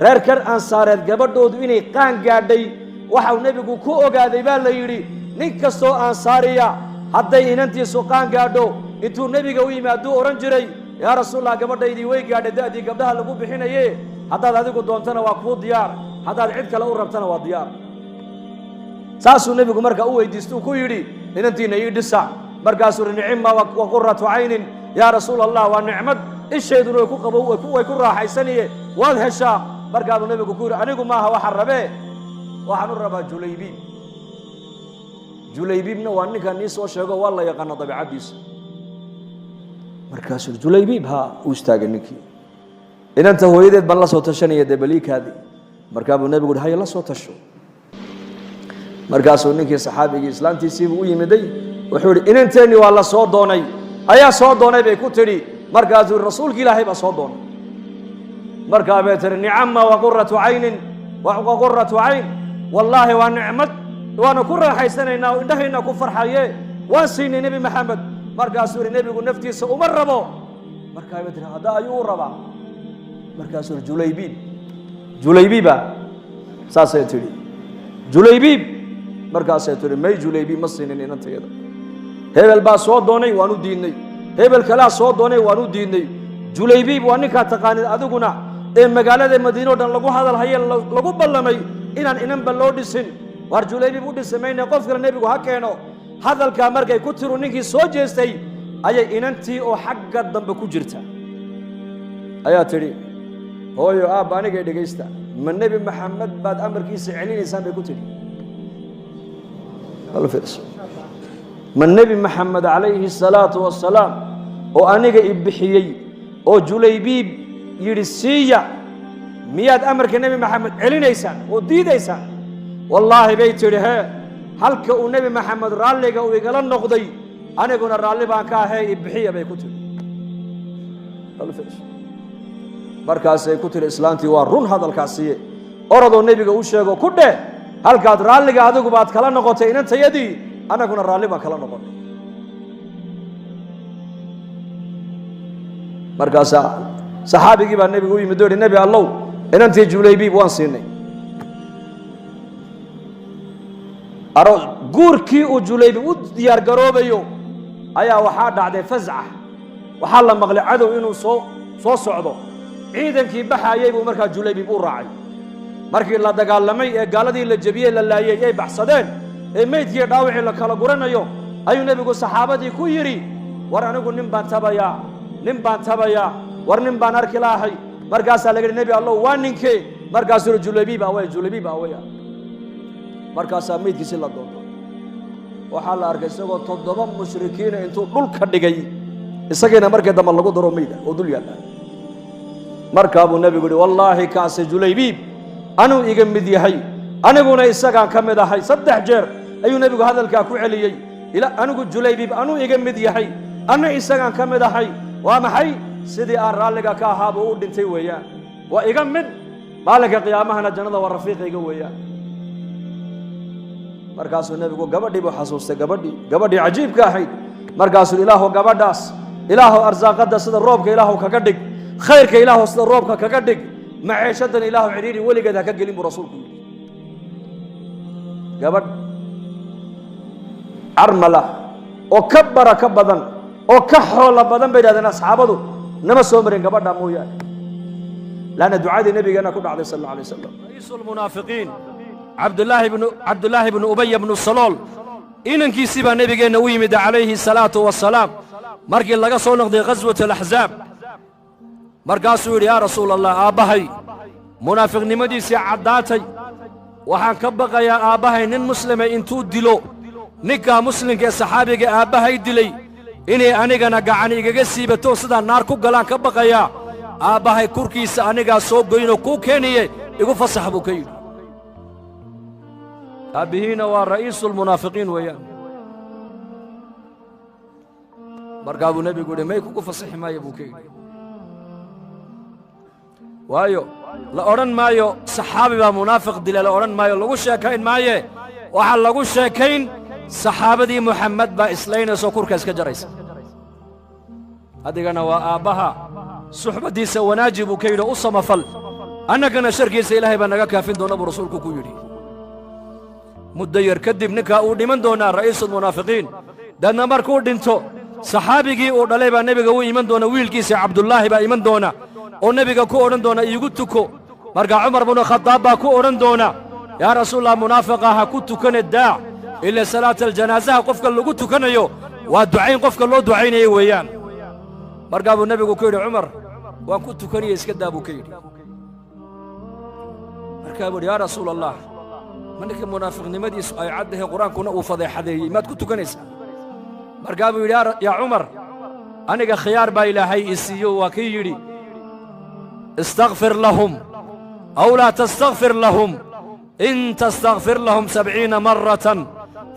reerkan Ansaareed, gabadhoodu inay qaan gaadhay. Waxau nebigu ku ogaaday baa la yidhi, nin kastoo Ansaariya hadday inantiisu qaan gaadho, intuu nebiga u yimaaduu odhan jiray, "Yaa Rasuulallah, gabadhaydii way gaadhay da'dii gabdhaha lagu bixinaye. Haddaad adigu doontana waa kuu diyaar, haddaad cid kale u rabtana waa diyaar." Saasuu nebigu markaa u weydiistuu ku yidhi, "Inantiina ii dhisa." Markaasuu yidhi, "Nicima wa quratu caynin yaa Rasuul Allah, waa nicmad ishayduna way ku qabo, way ku raaxaysaniye, waad heshaa." Markaabuu nebigu ku yidhi, "Anigu maaha waxaan rabee, waxaan u rabaa Julaybiib." Julaybiibna waa ninkaan nii soo sheego, waa la yaqaana dabiicaddiisa. Markaasuu Julaybiib haa u istaagay ninkii. "Inanta hooyadeed baan la soo tashanaya dee, baliikaadii." Markaa buu nebigu yidhi, "Haya, la soo tasho." Markaasuu ninkii saxaabigii islaantiisiibuu u yimiday. Wuxuu yidhi, "Inanteennii waa la soo doonay." "Ayaa soo doonay?" bay ku tidhi. Markaasuu yidhi, "Rasuulki Ilaahay baa soo doonay." Markaa bay tihi, "Nicama wa quratu caynin, wa quratu cayn, wallaahi waa nicmad, waanu ku raaxaysanaynaa oo indhahayna ku farxaye, waan siinay Nebi Maxamed." Markaasuu yidhi, "Nebigu naftiisa uma rabo." Markaa bay tihi, "Hadda ayuu u rabaa?" Markaasuu yidhi, "Julaybiib." "Julaybiiba?" saasay tidhi. "Julaybiib." Markaasay tidhi, "May, Julaybiib ma siinin inantayada. Hebel baa soo doonay, waan u diidnay. Hebel kalaa soo doonay, waan u diidnay. Julaybiib waa ninkaa taqaanid adiguna ee magaalada Madiine o dhan lagu hadal haye, lagu ballamay inaan inanba loo dhisin. Waar Julaybiib u dhisi mayne, qof kale nebigu ha keeno." Hadalkaa markay ku tiru ninkii soo jeestay, ayay inantii oo xagga dambe ku jirta ayaa tidhi, "Hooyo, aabba, anigay dhegaysta. Ma Nebi Maxamed baad amarkiisa celinaysaan?" bay ku tidhi. Bal fiirso. "Ma Nebi Maxamed calayhi salaatu wasalaam oo aniga i bixiyey oo Julaybiib yidhi siiya, miyaad amarka Nebi Maxamed celinaysaan oo diidaysaan?" "Wallaahi," bay tidhi, "hee halka uu Nebi Maxamed raalliga uu igala noqday, aniguna raalli baan ka ahee, i bixiya," bay ku tidhi. Bal fiirso. Markaasay ku tidhi islaantii, "Waa run hadalkaasiye, orodoo nebiga u sheego, ku dheh halkaad raalliga adigu baad kala noqotay inantayadii, annaguna raalli baan kala noqonay." Markaasaa saxaabigii baa nebiga u yimid oo yidhi, "Nebi Allow, inantii Julaybiib waan siinay." Aroos guur. Guurkii uu Julaybiib u diyaar garoobayo ayaa waxaa dhacday fasca. Waxaa la maqlay cadow inuu soo socdo. Ciidankii baxaayey buu markaa Julaybiib u raacay. Markii la dagaalamay ee gaaladii la jebiyey, la laayey, ay baxsadeen, ee meydkii dhaawacii la kala guranayo, ayuu nebigu saxaabadii ku yidhi: "War anigu nin baan tabayaa, nin baan tabayaa, war nin baan arki lahay." Markaasaa laga yidhi: "Nebi Allow, waa ninkee?" Markaasuu yidhi: "Julaybiib away, Julaybiib awaya." Markaasaa meydkiisi la doonto. Waxaa la arkay isagoo toddoba mushrikiina intuu dhulka dhigay, isagiina markii dambe lagu daro meyda oo dul yaalla. Markaa buu nebigu yidhi: "Wallaahi, kaase Julaybiib anuu iga mid yahay, aniguna isagaan ka mid ahay." Saddex jeer ayuu nebigu hadalkaa ku celiyey: ila anigu Julaybiib anuu iga mid yahay, anna isagaan ka mid ahay. Waa maxay? Sidii aan raalliga ka ahaa buu u dhintay weeyaan. Waa iga mid, maalinka qiyaamahana jannada waa rafiiqayga weeyaan. Markaasuu nebigu gabadhii buu xasuustay, gabadhii cajiibka ahayd. Markaasuu: "Ilaahu gabadhaas, Ilaahu arsaaqadda sida roobka Ilaahu kaga dhig, khayrka Ilaahu sida roobka kaga dhig, maceeshadan Ilaahu cidhiidhi weligeed ha ka gelin," buu rasuulku yidhi. Gabadh carmala oo ka baraka badan oo ka xoolo badan, bay yidhahdeen asxaabadu, nama soo marin gabadha mooyaane, laanna ducadii nabigeena ku dhacday, sal alla alay wasalam. Ra'iisu lmunaafiqiin Cabdulaahi bnu Ubaya bnu Salool inankiisii baa nebigeenna u yimid, calayhi salaatu wasalaam, markii laga soo noqday ghaswat alaxzaab. Markaasuu yidhi: "Yaa Rasuul Allah, aabbahay munaafiqnimadiisii caddaatay. Waxaan ka baqayaa aabbahay nin muslima intuu dilo, ninkaa muslimka ee saxaabiga aabbahay dilay, inay anigana gacan igaga siibato, sidaa naar ku galaan ka baqayaa. Aabbahay kurkiisa anigaa soo goynoo kuu keeniye, igu fasax," buu ka yidhi. Aabbihiina waa ra'iisulmunaafiqiin weeyaan. Markaa buu nebigu yidhi: "May, kugu fasixi maayo," buu ka yidhi. Waayo, la odhan maayo saxaabi baa munaafiq dila, la odhan maayo, lagu sheekayn maaye. Waxaa lagu sheekayn saxaabadii Muxammed baa islaynayso, kurka iska jaraysa. "Adigana waa aabbaha, suxbaddiisa wanaaji," buu ka yidhi, "u samafal, annagana sharkiisa Ilaahay baa naga kaafin doona," buu rasuulku ku yidhi. Muddo yar kadib ninkaa uu dhiman doonaa, ra'iisulmunaafiqiin. Dadna markuu dhinto, saxaabigii uu dhalay baa nebiga u iman doona. Wiilkiisa Cabdullaahi baa iman doona oo nebiga ku odhan doona: "Iigu tuko." Markaa Cumar bnu Khadaab baa ku odhan doona: "Yaa Rasuulallah, munaafiqa ha ku tukane, daac ila salaata aljanaasaha qofka lagu tukanayo waa ducayn qofka loo ducaynayo weeyaan." Markaa buu nebigu ku yidhi: "Cumar, waan ku tukanaya, iska daa," buu ka yidhi. Markaa buu yidhi: "Yaa Rasuul Allah, ma ninka munaafiqnimadiisu ay caddahay, Qur-aankuna uu fadeexadeeyey, maad ku tukanaysaa?" Markaa buu yidhi: "Yaa Cumar, aniga khiyaar baa Ilaahay i siiyo. Waa kii yidhi: istakfir lahum aw laa tastakfir lahum, in tastakfir lahum 70 maratan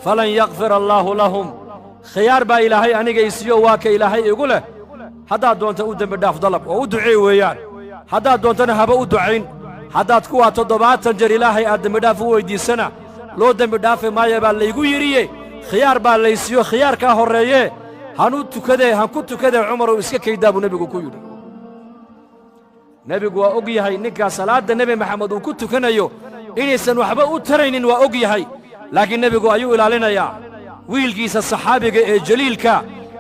falan yakfir allaahu lahum. Khiyaar baa Ilaahay aniga i siiyo. Waa ka Ilaahay igu leh: haddaad doonta u dembi dhaaf dalab oo u duceey weeyaan, haddaad doontana haba u ducayn. Haddaad kuwaa 70 jeer Ilaahay aad dembidhaaf u weyddiisana, loo dembi dhaafi maayo baa laygu yidhiye. Khiyaar baa laysiiyo, khiyaarkaa horreeyee han u tukadee, han ku tukadee. Cumarow, iska kaydaa," buu nebigu ku yidhi. Nebigu waa og yahay ninkaa salaadda Nebi Maxamed uu ku tukanayo inaysan waxba u taraynin, waa og yahay. Laakiin nebigu ayuu ilaalinayaa wiilkiisa saxaabiga ee jaliilka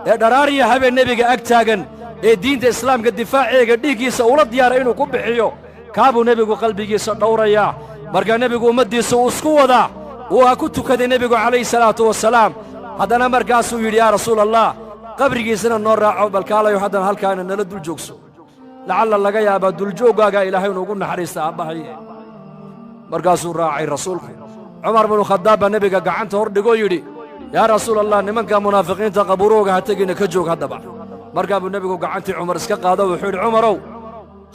ee dharaariya habeen nebiga ag taagan, ee diinta islaamka difaaceega dhiiggiisa ula diyaara inuu ku bixiyo. Kaabuu nebigu qalbigiisa dhowrayaa. Markaa nebigu ummaddiisa uu isku wadaa. Waa ku tukaday nebigu, calayhi salaatu wasalaam. Haddana markaasuu yidhi: "Yaa Rasuul Allah, qabrigiisana noo raaco, balkaalayo haddana halkaana nala dul joogso, lacalla laga yaabaa duljooggaagaa Ilaahay inuugu naxariista aabbahaye." Markaasuu raacay rasuulku. Cumar binu Khadaab baa nebiga gacanta hor dhigoo yidhi: "Yaa Rasuul Allah, nimanka munaafiqiinta qabuurahooga ha tegina, ka joog haddaba." Markaa buu nebigu gacantii Cumar iska qaado. Wuxuu yidhi: "Cumarow,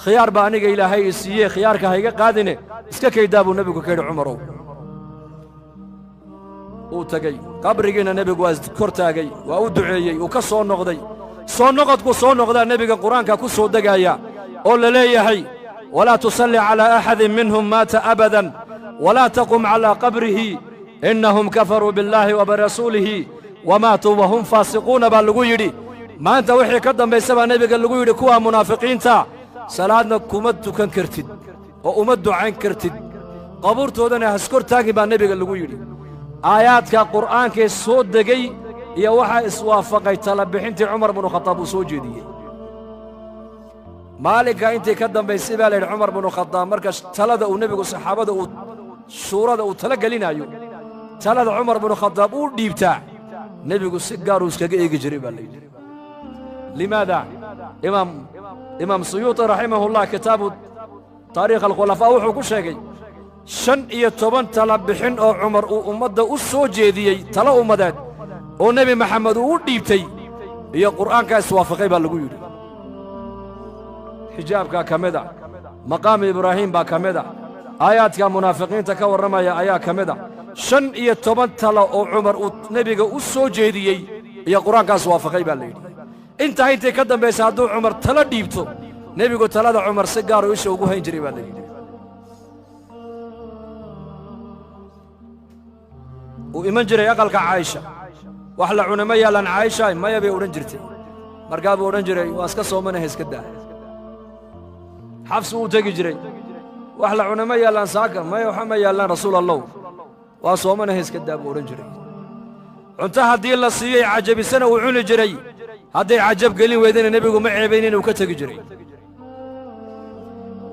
khiyaar baa aniga Ilaahay i siiyee, khiyaarka ha iga qaadine, iska kaydaa," buu nebigu ka yidhi. "Cumarow." Uu tegey qabrigiina, nebigu waa kor taagay, waa u duceeyey, uu ka soo noqday. Soo noqodku soo noqdaa nebiga Qur-aanka ku soo degaaya oo la leeyahay: "Walaa tusalli calaa axadin minhum maata abadan, walaa taqum calaa qabrihi, innahum kafaruu billaahi wa birasuulihi wamaatuu wahum faasiquuna," baa lagu yidhi. Maanta wixii ka dambaysa, baa nebiga lagu yidhi, kuwaa munaafiqiinta salaadna kuma tukan kartid oo uma ducayn kartid, qabuurtoodana haskor taagin, baa nebiga lagu yidhi. Aayaadka qur'aankee soo degay iyo waxaa iswaafaqay talabixintii Cumar binu Khadaab uu soo jeediyey. Maalinka intii ka dambaysay baa la yidhi Cumar binu Khadaab marka talada uu nebigu saxaabada uu shuurada uu tala gelinayo, talada Cumar binu Khadaab uu dhiibtaa, nebigu si gaaruu iskaga eegi jiray baa la yidhi. Limaada? Imaam Suyuuti raximahullah kitaabu taariikh alkhulafaa wuxuu ku sheegay 15 tala bixin oo Cumar uu ummadda u soo jeediyey, talo ummadeed oo Nebi Maxamed uu u dhiibtay iyo qur'aankaa iswaafaqay baa lagu yidhi. Xijaabkaa ka mid a, maqaamu Ibraahiim baa ka mid a, aayaadka munaafiqiinta ka warramaya ayaa ka mid a. 15 talo oo Cumar uu nebiga u soo jeediyey iyo qur'aankaas waafaqay baa la yidhi. Intaa intii ka dambaysa hadduu Cumar talo dhiibto, nebigu talada Cumar si gaaruu isha ugu hayn jiray baa la yidhi. Uu iman jiray aqalka Caaisha, wax la cuna ma yaalaan Caaisha? Maya bay odhan jirtay. Markaa buu odhan jiray waa iska soomanaha, iska daa. Xafs wuu tegi jiray, wax la cuna ma yaallaan saaka? Maya, waxa ma yaallaan rasuul Allow, waa soomanaha, iska daa buu odhan jiray. Cunto haddii la siiyey cajabisana uu cuni jiray, hadday cajab gelin weydana nebigu ma ceebayn inuu ka tegi jiray.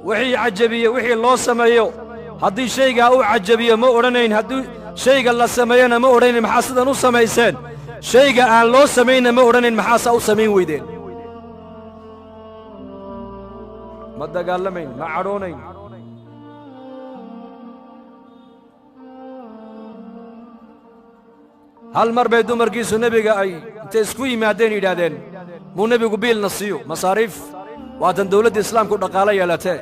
Wixii cajabiye, wixii loo sameeyo, haddii shaygaa u cajabiyo ma odhanayn, haddii shayga la sameeyona ma odhanayn maxaa sidan u samayseen, shayga aan loo samaynna ma odhanayn maxaasaa u samayn weydeen. Ma dagaalamayn, ma cadhoonayn. Hal mar bay dumarkiisu nebiga ay intay isku yimaadeen yidhaahdeen muu nebigu biilna siiyo masaariif, waatan dawladda islaamku dhaqaalo yeelatee.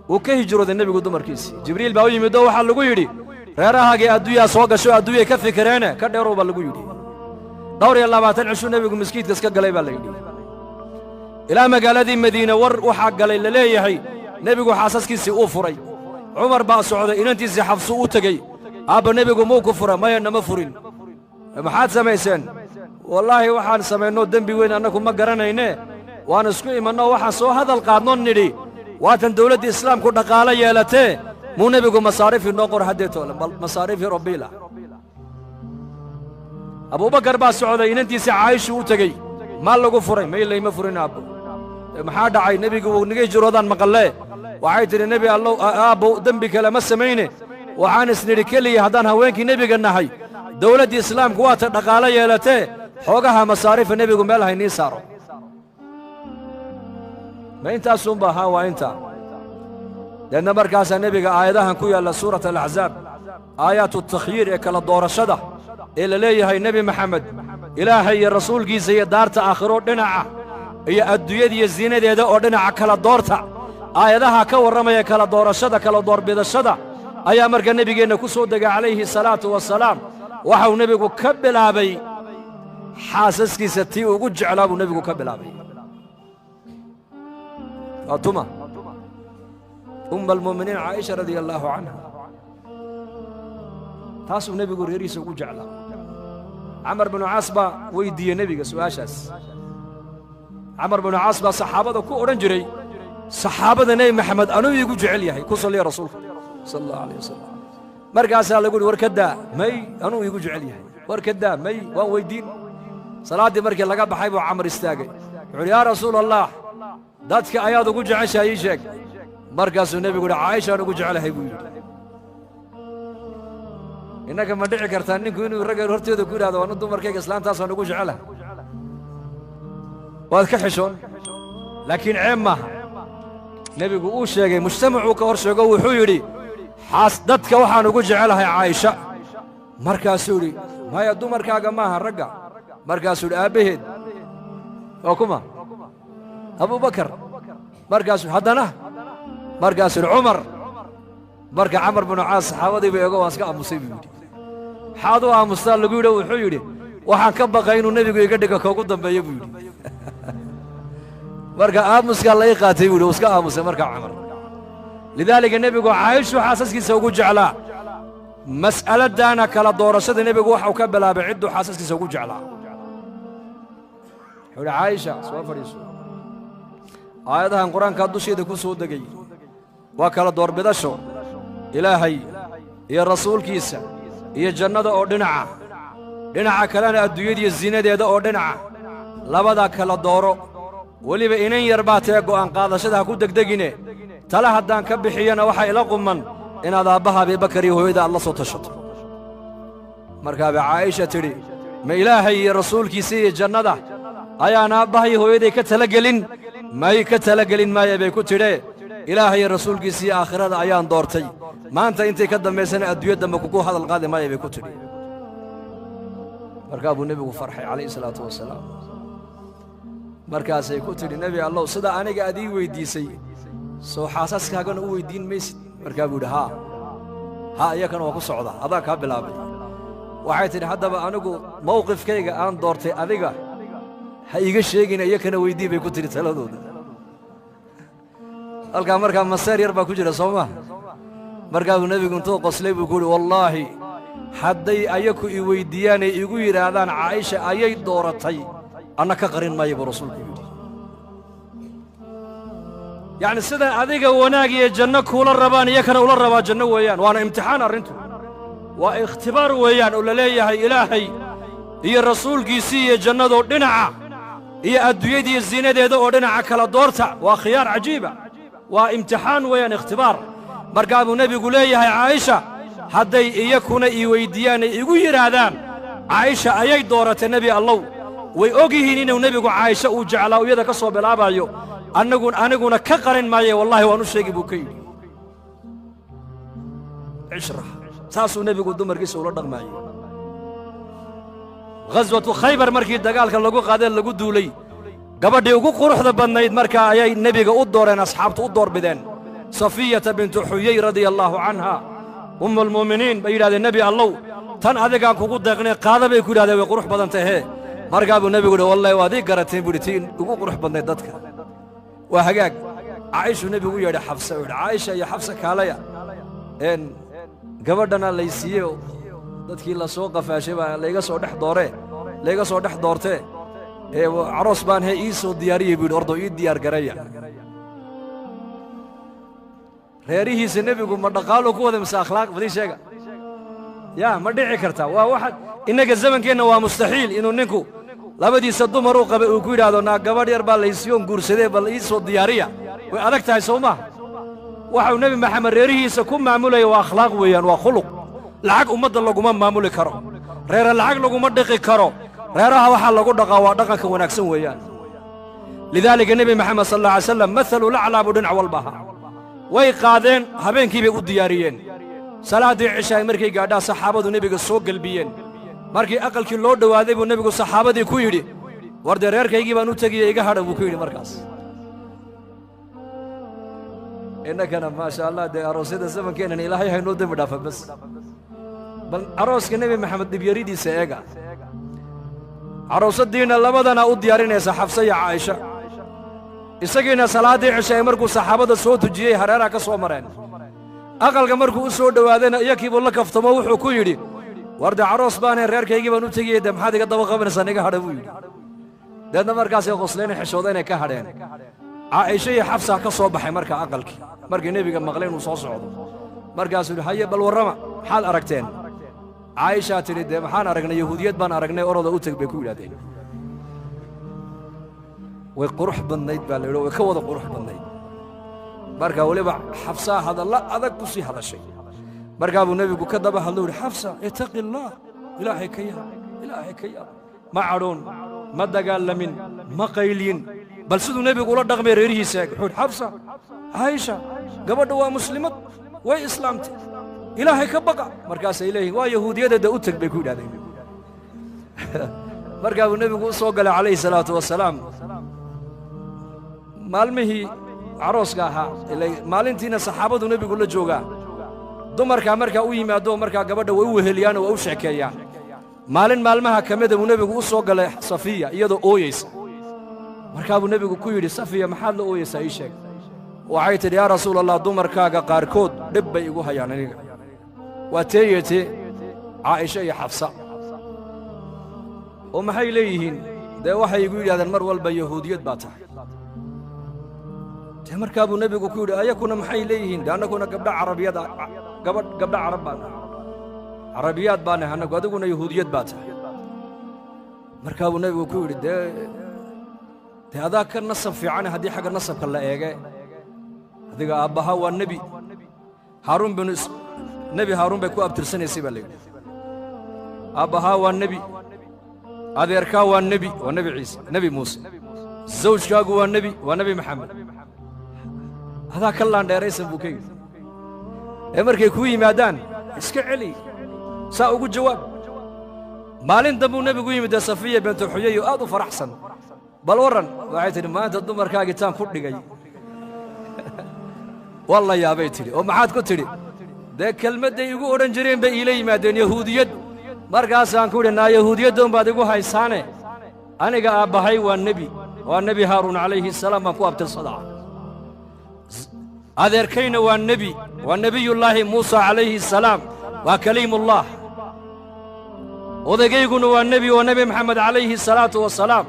Wuu ka hijrooday nebigu dumarkiisii. Jibriil baa u yimid oo waxaa lagu yidhi reerahaagii adduunyaa soo gasho, adduunyay ka fikireene ka dheerow baa lagu yidhi. 22 cishuu nebigu miskiidka iska galay baa la yidhi. Ilaa magaaladii Madiine war waxaa galay la leeyahay nebigu xaasaskiisii uu furay. Cumar baa socday, inantiisii Xafsu u tegey. Aabba, nebigu muu ku fura? Maya, nama furin. Maxaad samayseen? Wallaahi waxaan samaynoo dembi weyn annagu ma garanayne, waan isku imanno, waxaan soo hadal qaadno nidhi waatan dawladda islaamku dhaqaalo yeelatee muu nebigu masaariif inoo qor haddeetoole, masaariif yaroo biila. Abuubakar baa socday, inantiisii Caayishu u tegey. Maa lagu furay? May, layma furin aabbo. Maxaa dhacay? Nebigu wuu naga hijroodaan maqallee. Waxay tidhi nebi Allow, aabbo, dembi kale ma samayne, waxaan isnidhi keliya haddaan haweenkii nebiga nahay, dawladdii islaamku waata dhaqaalo yeelatee xoogaha masaariifa nebigu meel haynii saaro. Ma intaasuunba ahaa? Waa intaa. Deedna markaasaa nebiga aayadahan ku yaalla suurat Alaxzaab, aayaatu takhyiir ee kala doorashada ee la leeyahay Nebi Maxamed Ilaahay iyo rasuulkiisa iyo daarta aakhiro dhinaca iyo adduunyada iyo siinadeeda oo dhinaca kala doorta, aayadaha ka warramaya kala doorashada, kala doorbidashada ayaa marka nebigeenna ku soo degay calayhi salaatu wasalaam. Waxau nebigu ka bilaabay xaasaskiisa tii ugu jeclaa buu nebigu ka bilaabay. Waa tuma? Umma almu'miniin Caaisha radia allaahu canha. Taasuu nebigu reerihiisa ugu jeclaa. Camar binu Caas baa weyddiiyey nebiga su'aashaas. Camar binu Caas baa saxaabada ku odhan jiray saxaabada Nebi Maxamed anuu iigu jecel yahay, ku salliya rasuulka sala allahu alayh wasalam. Markaasaa lagu yidhi war ka daa. May, anuu iigu jecel yahay. War ka daa. May, waan weyddiin. Salaaddii markii laga baxay buu Camar istaagay, wuxu uhi yaa rasuul Allah, dadka ayaad ugu jeceshahay ii sheeg. Markaasuu nebigu yidhi Caaishaan ugu jecelahay buu yidhi. Innaga ma dhici kartaa ninku inuu ragga hortooda ku yidhahdo anu dumarkayga islaantaasaan ugu jecelahay? Waad ka xishoon, laakiin ceeb maaha. Nebigu uu sheegay, mujtamacuu ka hor sheego, wuxuu yidhi xaas dadka waxaan ugu jecelahay Caayisha. Markaasuu yidhi maya, dumarkaaga maaha, ragga. Markaasuu yidhi aabbaheed waa kuma? Abubakar. Markaasuu haddana markaasuu yidhi Cumar. Marka Camar binu Caas saxaabadiiba eego, waan iska aamusay buu yidhi. Maxaad u aamustaa lagu yidhi? Wuxuu yidhi waxaan ka baqay inuu nebigu iga dhigo ka ugu dambeeyo buu yidhi. Marka aamuskaa la ii qaatay buu yidhi, uu iska aamusay markaa Camar. Lidaalika nebigu Caayishu xaasaskiisa ugu jeclaa. Mas'aladaana kala doorashada nebigu waxau ka bilaabay cidduu xaasaskiisa ugu jeclaa. Wuxuu yidhi Caayisha soo fadhiiso, aayadahan qur-aankaa dusheeda ku soo degay. Waa kala doorbidasho Ilaahay iyo rasuulkiisa iyo jannada oo dhinaca, dhinaca kalena adduunyadiiyo siinadeeda oo dhinaca. Labadaa kala dooro. Weliba inan yar baa tee go'aan qaadashada ha ku degdegine. Tala haddaan ka bixiyana waxaa ila qumman inaad aabbaha Abiibakar iyo hooyada aad la soo tashato. Markaa bay Caa'isha tidhi, ma Ilaahay iyo rasuulkiisa iyo jannada ayaan aabbaha iyo hooyaday ka talagelin? May ka talagelin maaya bay ku tidhee, Ilaahay iyo rasuulkiisa iyo aakhirada ayaan doortay. Maanta intay ka dambaysana adduunya dambe kugu hadal qaadi maaya bay ku tidhi. Markaa buu nebigu farxay calayhi salaatu wasalaam. Markaasay ku tidhi, nebi Allow, sida aniga aad ii weyddiisay soo xaasaskaagana u weyddiin maysid? Markaa buu yidhi, haa haa, iyakana waa ku socdaa, adaa kaa bilaabay. Waxay tidhi, haddaba anigu mawqifkayga aan doortay adiga ha iiga sheegina, iyakana weydii bay ku tidhi taladooda. Halkaa markaa maseer yar baa ku jira, soo maa? Markaa buu nebigu intuu qoslay buu ku yidhi, wallaahi hadday ayaku i weyddiiyaanay igu yidhaahdaan Caa'isha ayay dooratay, anna ka qarin maayo, buu rasuulku yidhi. Yacni sida adiga wanaag iyo janno kuula rabaan iyakana ula rabaa janno weeyaan. Waana imtixaan arrintu, waa ikhtibaar weeyaan oo la leeyahay Ilaahay iyo rasuulkiisii iyo jannadoo dhinaca iyo adduunyadiiyo siinadeeda oo dhinaca kala doorta. Waa khiyaar cajiiba, waa imtixaan weeyaan, ikhtibaar. Markaa buu nebigu leeyahay Caa'isha, hadday iyakuna ii weyddiiyaanay igu yidhaahdaan Caa'isha ayay dooratay nebi Allow, way og yihiin inuu nebigu Caa'isha uu jeclaa, iyada ka soo bilaabayo, aniguna ka qarin maaye, wallahi waan u sheegi, buu ka yidhi. Cishra saasuu nebigu dumarkiisa ula dhaqmaayey. Ghaswatu Khaybar markii dagaalka lagu qaadee lagu duulay, gabadhii ugu quruxda badnayd markaa ayay nebiga u dooreen, asxaabtu u doorbideen, Safiyata bintu Xuyey radia allaahu canha, ummulmu'miniin. Bay yidhahdeen, nebi Allow, tan adigaan kugu deeqnay qaada, bay ku yidhahdeen, way qurux badan tahee. Markaa buu nebigu yidhi, wallahi waad ii garateen, buu yidhi, tii ugu qurux badnayd dadka. Waa hagaag. Caa'ishuu nebigu u yeedhay Xafsa, uu yidhi, Caa'isha iyo Xafsa kaalaya, een gabadhana lay siiyey, dadkii la soo qafaashay baa layga soo dhex dooree, layga soo dhex doortee, ee caroos baan he ii soo diyaariyey, buu yidhi, ordo ii diyaar garaya. Reerihiisa nebigu ma dhaqaaluu ku wada mise akhlaaq? Badii sheega yaa, ma dhici karta? Waa waxa innaga zamankeenna waa mustaxiil inuu ninku labadiisa dumar u qabay uu ku yidhaahdo, naa gabadh yar baa laysiiyoon guursadee, bal ii soo diyaariya. Way adag tahay, soo maaha? Waxau nebi Maxamed reerihiisa ku maamulaya waa akhlaaq weeyaan, waa khuluq. Lacag ummadda laguma maamuli karo, reere lacag laguma dhiqi karo, reeraha waxaa lagu dhaqaa waa dhaqanka wanaagsan weeyaan. Lidaalika nebi Maxamed sal alla alay slam mathalu laclaa buu dhinac walba ahaa. Way qaadeen, habeenkii bay u diyaariyeen. Salaaddii cishaay markay gaadhaa saxaabadu nebiga soo gelbiyeen. Markii aqalkii loo dhowaaday buu nebigu saxaabadii ku yidhi, war dee reerkaygii baan u tegiye, iga hadha, buu ku yidhi. Markaas innakana maasha Allah dee aroosyada zamankeennan Ilaahay haynoo dembi dhaafa bas. Bal arooska nebi Maxamed dhibyaridiisa eega. Caroosadiinna labadana u diyaarinaysa, Xafsa iyo Caa'isha. Isagiina salaaddii cisha ee markuu saxaabada soo tujiyey hareeraha ka soo mareen. Aqalka markuu u soo dhowaadayna iyakiibuu la kaftamo, wuxuu ku yidhi, war dee caroos baanay, reerkaygii baan u tegiyey, dee maxaad iga daba qabanaysaan, iga hadha, buu yidhi. Deedna markaasay qosleen, xishooda inay ka hadheen. Caa'isha iyo Xafsa ka soo baxay markaa aqalkii markii nebiga maqlay inuu soo socdo. Markaasuu yidhi, haye bal warrama, maxaad aragteen? Caa'ishaa tidhi, dee maxaan aragnay, yahuudiyad baan aragnay, oroda u teg, bay ku yidhahdeen. Way qurux badnayd baa la yidhi, way ka wada qurux badnayd. Marka weliba Xafsaa hadallo adag ku sii hadashay. Markaa buu nebigu ka daba hadlo, yidhi, Xafsa, itaqi allaah, Ilaahay ka yaab, Ilaahay ka yaab. Ma cadhoon, ma dagaalamin, ma qaylyin, bal siduu nebigu ula dhaqmay reerihiisa eeg. Wuxuu yidhi, Xafsa, Caayisha, gabadha waa muslimad, way islaamtay, Ilaahay ka baqa. Markaasay leeyihin, waa yahuudiyadda, de u teg, bay ku yidhahdeen. Markaa buu nebigu u soo galay calayhi salaatu wasalaam maalmihii carooska ahaa, ilay maalintiina saxaabadu nebigu la joogaa. Dumarkaa markaa u yimaado, markaa gabadha way u weheliyaanoo waa u sheekeeyaan. Maalin maalmaha ka mida buu nebigu u soo galay Safiya iyadoo ooyeysa. Markaa buu nebigu ku yidhi, Safiya, maxaad la ooyeysaa, ii sheeg? Waxay tidhi, yaa rasuul Allah, dumarkaaga qaarkood dhib bay igu hayaan aniga. Waa teeyete Caa'isha iyo Xafsa. Oo maxay leeyihiin? Dee waxay igu yidhahdeen mar walba yahuudiyad baa tahay. Dee markaa buu nebigu ku yidhi, ayakuna maxay leeyihiin? Dee annaguna gabdha carabiyada, gabadh gabdha carab baan nahay, carabiyaad baa nahay annagu, adiguna yahuudiyad baa tahay. Markaa buu nebigu ku yidhi, dee adaa ka nasab fiicane haddii xagga nasabka la eege, adiga aabbaha waa nebi Haaruun binu nebi Haaruun bay ku abtirsanaysay baa la yidhi. Aabbahaa waa nebi, adeerkaa waa nebi, waa nebi Ciise, nebi Muuse, zawjkaagu waa nebi, waa nebi Maxamed, adaa ka laandheeraysan buu ka yidhi. Ee markay kuu yimaadaan iska celi, saa ugu jawaab. Maalin dambuu nebigu yimid dee Safiya bintu Xuyay oo aad u faraxsan. Bal warran, waxay tidhi, maanta dumarkaagii taan ku dhigay waa la yaabay tidhi. Oo maxaad ku tidhi? Dee kelmadday igu odhan jireen bay iila yimaadeen, yahuudiyad. Markaasaan ku idhi, naa yahuudiyadda unbaad igu haysaane, aniga aabbahay waa nebi, waa nebi Haaruun calayhi salaam baan ku abtirsadaa, adeerkayna waa nebi, waa nebiyullaahi Muusa calayhi salaam, waa kaliimullah, odagayguna waa nebi, waa nebi Maxamed calayhi salaatu wasalaam.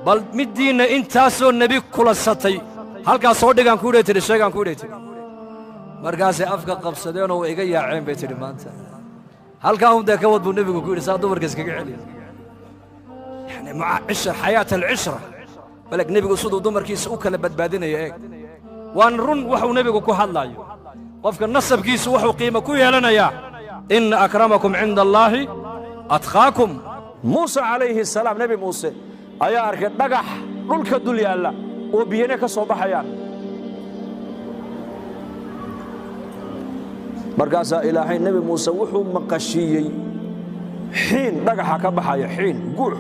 Bal middiinna intaasoo nebi kulansatay halkaas soo dhigaan ku idhay tidhi, sheegaan ku idhay tidhi. Markaasay afka qabsadeenoo way iga yaaceen bay tidhi. Maanta halkaa un dee ka wad buu nebigu ku yidhi, saa dumarka iskaga celiya. Yani maca cishra, xayaat alcishra, baleg nebigu siduu dumarkiisa u kala badbaadinayo eeg. Waan run waxuu nebigu ku hadlaayo. Qofka nasabkiisu wuxuu qiimo ku yeelanayaa, inna akramakum cinda allaahi atqaakum. Muuse calayhi salaam, nebi Muuse ayaa arkay dhagax dhulka dul yaalla oo biyana ka soo baxayaan. Markaasaa Ilaahay nebi Muuse wuxuu maqashiiyey xiin dhagaxa ka baxaya, xiin guux.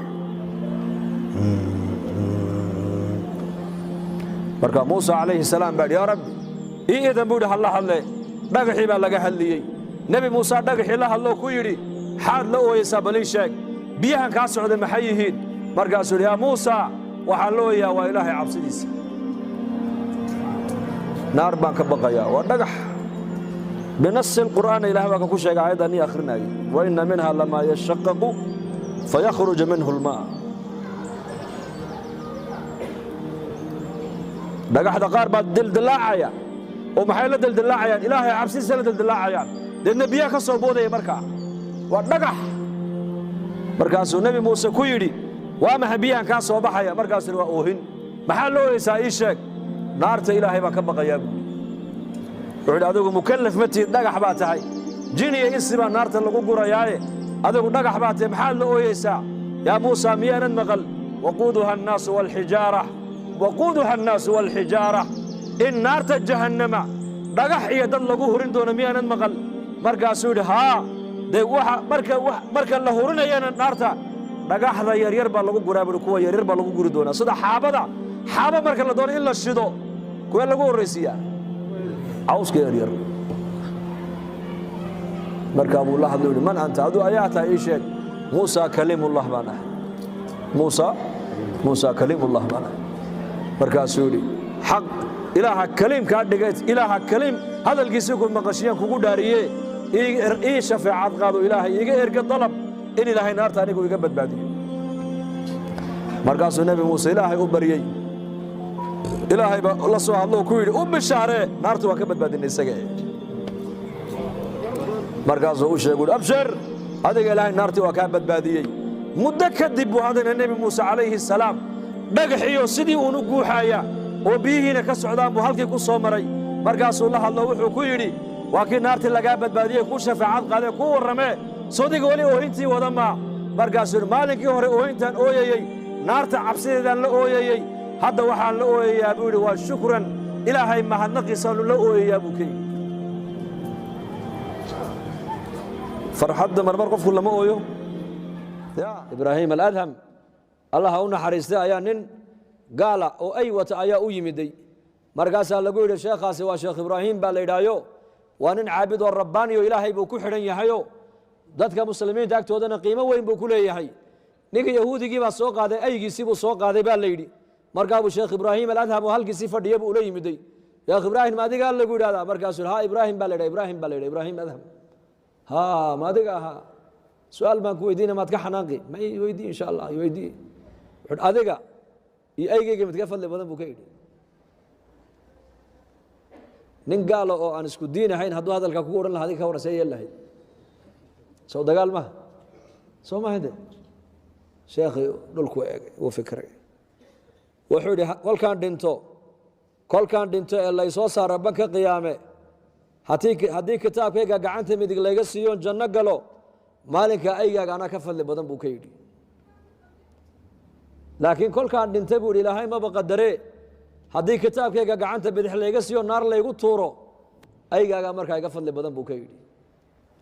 Marka Muuse calayhi salaam baa yidhi, yaa Rabbi, ii idan buu yidhi, halla hadle. Dhagaxii baa laga hadliyey. Nebi Muuse dhagaxii la hadloo ku yidhi, xaad la ooyaysaa? Bal ii sheeg, biyahan kaa socda maxay yihiin? Markaasuu yidhi, yaa Muusa, waxaan la ooyayaa waa Ilaahay cabsidiisa, naar baan ka baqayaa. Waa dhagax binasi alqur'aana Ilahay baa ka ku sheegay aayaddan ii akhrinayay, wa inna minha lamaa yashaqaqu fayakhruju minhu almaa. Dhagaxda qaar baa dildilaacaya, oo maxay la dildilaacayaan? Ilaahay cabsidiisa la dildilaacayaan, deedna biyaha ka soo boodaya. Markaa waa dhagax. Markaasuu nebi Muuse ku yidhi, waa maxay biyahan kaa soo baxaya? Markaasuu yidhi, waa oohin. Maxaa la ooyeysaa? Ii sheeg. Naarta Ilaahay baan ka baqayaa buuri. Wuxuu yidhi, adigu mukallaf ma tihid, dhagax baa tahay, jin iyo insi baa naarta lagu gurayaaye, adigu dhagax baa tahay, maxaad la ooyeysaa? Yaa Muusa, miyaanad maqal waquuduha annaasu waalxijaara, waquuduha annaasu waalxijaara, in naarta jahannama dhagax iyo dad lagu hurin doono, miyaanad maqal? Markaasuu yidhi, haa. Dee waxa marka la hurinayana naarta dhagaxda yaryar baa lagu guraa buuri, kuwa yaryar baa lagu guri doonaa, sida xaabada. Xaaba marka la doono in la shido, kuwee lagu horraysiiyaa? Cawska yaryar. Markaa buu la hadlo yidhi, man anta? Aduu ayaa tahay? Ii sheeg. Muusa kaliimullah baan ahay, Muusa kaliimullah baan ahay. Markaasuu yidhi, xaq Ilaaha kaliimkaa dhigay, Ilaaha kaliim hadalkiisii ku maqashiyaan kugu dhaariye, ii shafeecad qaado, Ilaahay iiga erga dalab in Ilaahay naarta anigu iga badbaadiyo. Markaasuu nebi Muuse Ilaahay u baryey. Ilaahay baa la soo hadloo ku yidhi, u bishaaree, naartu waan ka badbaadinay isaga. Markaasuu u sheegay, abshir adiga, Ilaahay naartii waa kaa badbaadiyey. Muddo kadib buu haddana nebi Muuse calayhi salaam dhagaxiyo sidii uunu guuxaaya oo biyihiina ka socdaan buu halkii ku soo maray. Markaasuu la hadlo, wuxuu ku yidhi, waa kii naartii lagaa badbaadiyey, kuu shafaacad qaadee, kuu warramee, sodiga weli oohintii wada maa? Markaasuu yidhi, maalinkii hore oohintaan ooyayey naarta cabsideedaan la ooyayey, hadda waxaan la ooyayaa buu yidhi waa shukran, Ilaahay mahadnaqiisaanu la ooyayaa buu ka yidhi. Farxadda marmar qofku lama ooyo. Ibraahim Aladham, Allah ha u naxariistay, ayaa nin gaala oo ay wata ayaa u yimiday. Markaasaa lagu yidhi, sheekhaasi waa Sheekh Ibraahim baa la yidhaayo, waa nin caabid oo rabbaaniyo, Ilaahay buu ku xidhan yahayo, dadka muslimiinta agtoodana qiimo weyn buu ku leeyahay. Ninka yahuudigii baa soo qaaday aygiisii buu soo qaaday baa la yidhi. Markaa buu Sheekh Ibraahim Aladham oo halkiisii fadhiya buu ula yimiday. Sheekh Ibraahim, ma adigaa lagu yidhahdaa? Markaasuu ha, Ibraahim baa la yidhaha, Ibraahim baa la yidhaha, Ibraahim Adham. Ha, ma adiga ahaa? Su-aal baan ku weydiina, maad ka xanaaqi? Ma i weydii, insha Allah i weydii. Wuxuu adiga iyo aygeyga mid ka fadli badan buu ka yidhi. Nin gaala oo aan isku diin ahayn hadduu hadalkaa kugu odhan lahaa, adiga ka warran, see yeel lahayd? Soo dagaal maha? Soo maha de? Sheekhii dhulku eegay, wuu fikray, wuxuu yidhi: Kolkaan dhinto ee laysoo saara banka qiyaame, haddii kitaabkayga gacanta midig layga siiyoon janno galo, maalinka aygaaga anaa ka fadli badan," buu ka yidhi. "Laakiin kolkaan dhintay," buu yidhi, "Ilaahay maba qadaree, haddii kitaabkayga gacanta bidix layga siiyo, naar laygu tuuro, aygaagaa markaa iga fadli badan," buu ka yidhi.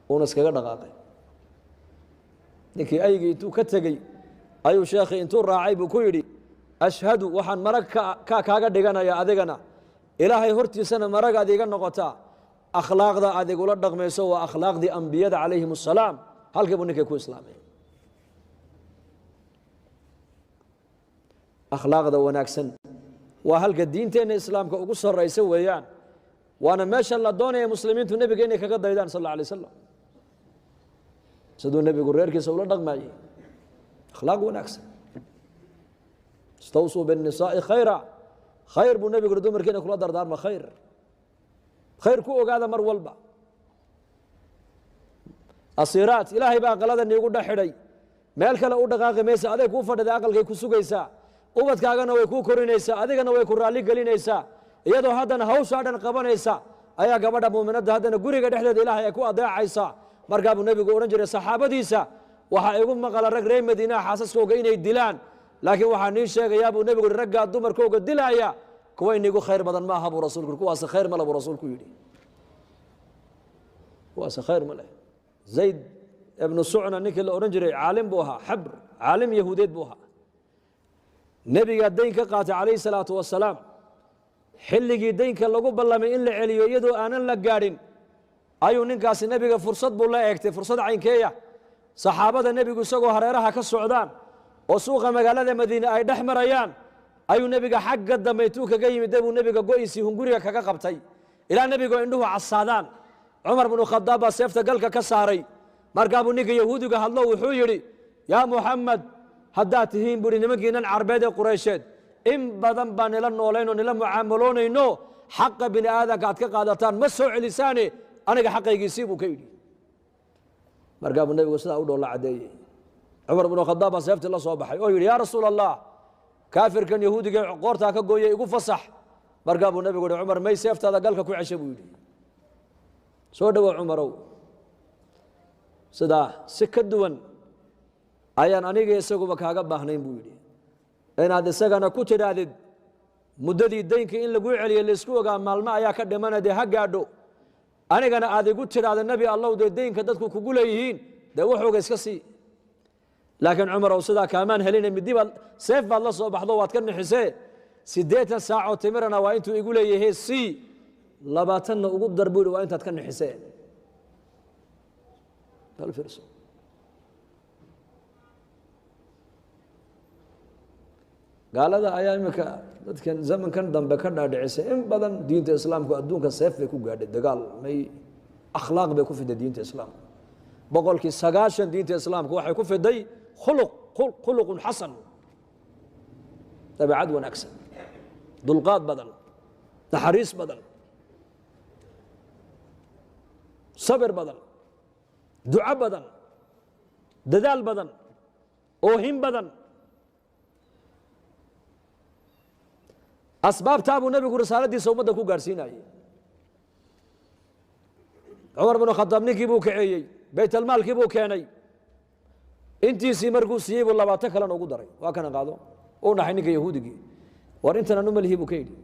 Uuna iskaga dhaqaaqay ninkii. Aygii intuu ka tegey ayuu sheekhii intuu raacay buu ku yidhi: "Ashhadu, waxaan marag ka kaaga dhiganaya, adigana Ilaahay hortiisana maragaad iiga noqotaa, akhlaaqda aad igula dhaqmayso waa akhlaaqdii ambiyada calayhim assalaam." Halkii buu ninkay ku islaamay. Akhlaaqda wanaagsan waa halka diinteenna islaamka ugu sarraysa weeyaan, waana meesha la doonaya muslimiintu nebiga inay kaga daydaan sal alla alay wasalam, siduu nebigu reerkiisa ula dhaqmayey, akhlaaq wanaagsan. "Istawsuu biاnnisaa'i khayra." Khayr buu nebigu yuri dumarkiina kula dardaarma. Khayr, khayr ku ogaada mar walba. Asiiraat Ilaahay baa aqalada niigu dhex xidhay, meel kale u dhaqaaqi maysa. Aday kuu fadhida, aqalkay ku sugaysaa, ubadkaagana way kuu korinaysaa, adigana way ku raalli gelinaysaa. Iyadoo haddana hawshaa dhan qabanaysa ayaa gabadha muuminadda haddana guriga dhexdeeda Ilaahay ay ku adeecaysaa. Markaa buu nebigu odhan jiray saxaabadiisa: "Waxaa igu maqala rag reer Madiinaha xaasaskooga inay dilaan, laakiin waxaa nii sheegayaa," buu nebigu yihi, "raggaa dumarkooga dilaaya kuwa inigu khayr badan ma aha," buu rasuulku yidhi. "Kuwaasi khayr ma le," buu rasuulku yidhi, "kuwaasi khayr ma leh." Zayd ibnu Sucna ninkii la odhan jiray caalim buu ahaa, xabr, caalim yahuudeed buu ahaa. Nebigaa dayn ka qaatay calayhi salaatu wasalaam. Xilligii daynka lagu ballamay in la celiyo iyadoo aanan la gaadhin ayuu ninkaasi nebiga fursad buu la eegtay. Fursad caynkeeya? Saxaabada nebigu isagoo hareeraha ka socdaan oo suuqa magaalada Madiine ay dhex marayaan ayuu nebiga xagga dambe intuu kaga yimid buu nebiga go'isii hunguriga kaga qabtay ilaa nebigoo indhuhu casaadaan. Cumar binu Khadaab baa seefta galka ka saaray. Markaa buu ninka yahuudiga hadlo, wuxuu yidhi: "Yaa Muxamed, haddaad tihiin," buuhi, "nimankiinan Carbeed ee Qureysheed, in badan baa nila noolayn oo nila mucaamaloonayno, xaqa bini aadanka aad ka qaadataan ma soo celisaane, aniga xaqaygiisii," buu ka yidhi. Markaa buu nebigu sidaa u dhoolla caddeeyey. Cumar binu Khadaab baa seeftii la soo baxay oo yidhi: "Yaa Rasuul Allah, kaafirkan yahuudiga qoortaa ka gooyay igu fasax." Markaa buu nebigu yihi: "Cumar, may, seeftaada galka ku cesha," buu yidhi. "Soo dhowow, Cumarow. Sidaa si ka duwan ayaan aniga isaguba kaaga baahnayn," buu yidhi, "inaad isagana ku tidhaahdid muddadii daynka in laguu celiyo laysku ogaa maalmo ayaa ka dhimana, dee ha gaadho. Anigana aad igu tidhaahdo, Nebi Allow, dee daynka dadku kugu leeyihiin dee waxooga iska sii. Laakiin Cumarow, sidaa kaamaan helina, midi baad, seef baad la soo baxdo, waad ka nixisee. 80 saacoo timirana waa intuu igu leeyahay sii, 20-na ugu dar," buu yidhi, "waa intaad ka nixisee." Bal fiirso. Gaalada ayaa iminka dadkan zamankan dambe ka dhaadhicisay in badan diinta islaamku adduunka seef bay ku gaadhay, dagaal may, akhlaaq bay ku fiday diinta islaamku. 90% diinta islaamku waxay ku fiday khuluq, khuluqun xasan, dabeecad wanaagsan, dulqaad badan, naxariis badan, sabir badan, duco badan, dadaal badan, oohin badan. Asbaabtaa buu nebigu risaaladiisa ummadda ku gaadhsiinayey. Cumar binu Khadaab ninkii buu kaceeyey, baytalmaalkii buu keenay, intiisii markuu siiyey buu 20 kalena ugu daray. "Waa kana, qaado." Uu naxay ninka yahuudigii. "War intan anu malihi," buu ka yidhi,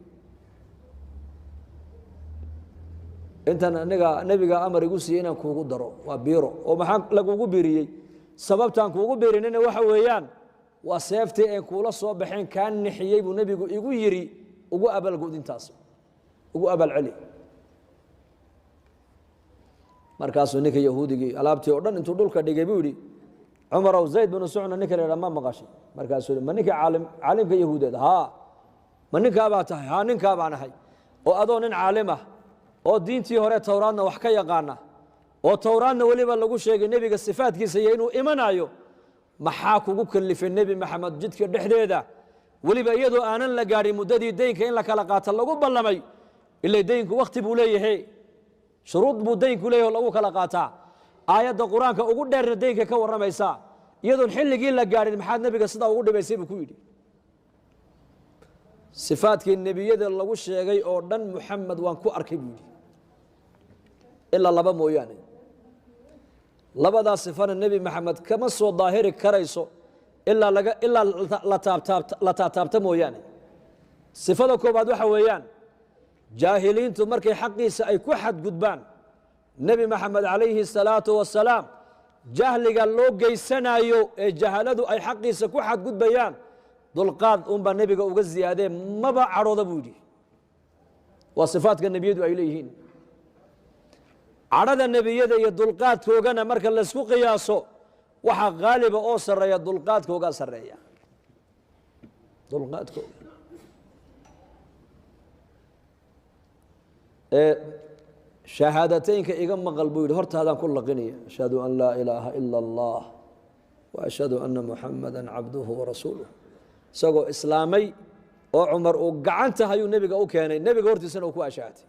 "intan aniga nebiga amar igu siiyey inaan kuugu daro, waa biiro." "Oo maxaa lagugu biiriyey?" "Sababtaan kuugu biirinina waxa weeyaan waa seeftii een kuula soo baxeen kaa nixiyey buu nebigu igu yidhi, ugu abaalgud intaas, ugu abaalceli." Markaasuu ninka yahuudigii alaabtii oo dhan intuu dhulka dhigay buu yidhi: "Cumarow, Zayd binu Sucna ninka la yidhaha ma maqashay?" Markaasuu yidhi: "Ma ninka caalim, caalimka yahuudeed? Haa." "Ma ninkaabaa tahay?" "Haa, ninkaa baan ahay." "Oo adoo nin caalim ah oo diintii hore Towraadna wax ka yaqaana, oo Towraadna weliba lagu sheegay nebiga sifaadkiisa iyo inuu imanayo, maxaa kugu kalifay Nebi Maxamed jidka dhexdeeda, weliba iyadoo aanan la gaadhin muddadii deynka in la kala qaata lagu ballamay, Ilaa daynku wakhti buu leeyahay, shuruud buu daynku leeyahay oo lagu kala qaataa. Aayadda Qur-aanka ugu dheerna daynka ka warramaysaa, iyadoon xilligii la gaadhin maxaad nebiga sidaa ugu dhibaysay buu ku yidhi. Sifaadkii nebiyada lagu sheegay oo dhan Muxamed waan ku arkay buu yidhi, ilaa laba mooyaane. Labadaa sifana Nebi Maxamed kama soo daahiri karayso ilaa laga ilaa la taabtaab la taataabta mooyaane. Sifada koobaad waxa weeyaan, jaahiliintu markay xaqiisa ay ku xadgudbaan, Nebi Maxamed calayhi salaatu wasalaam jahliga loo geysanayo ee jahaladu ay xaqiisa ku xadgudbayaan, dulqaad unbaa nebiga uga ziyaadee, maba cadhooda buu yidhi. Waa sifaadka nebiyadu ay leeyihiin. Cadhada nebiyada iyo dulqaadkoogana marka laysku qiyaaso, waxaa qaaliba oo sarreeya dulqaadkoogaa sarreeya, dulqaadkooga. Ee shahaadateynka iga maqal buu yidhi, hortaadaan ku laqinaya: ashhadu an laa ilaaha ila Allah wa ashhadu anna Muxamada cabduhu warasuuluh. Isagoo islaamay oo Cumar uu gacanta hayuu nebiga u keenay, nebiga hortiisana uu ku ashahatay.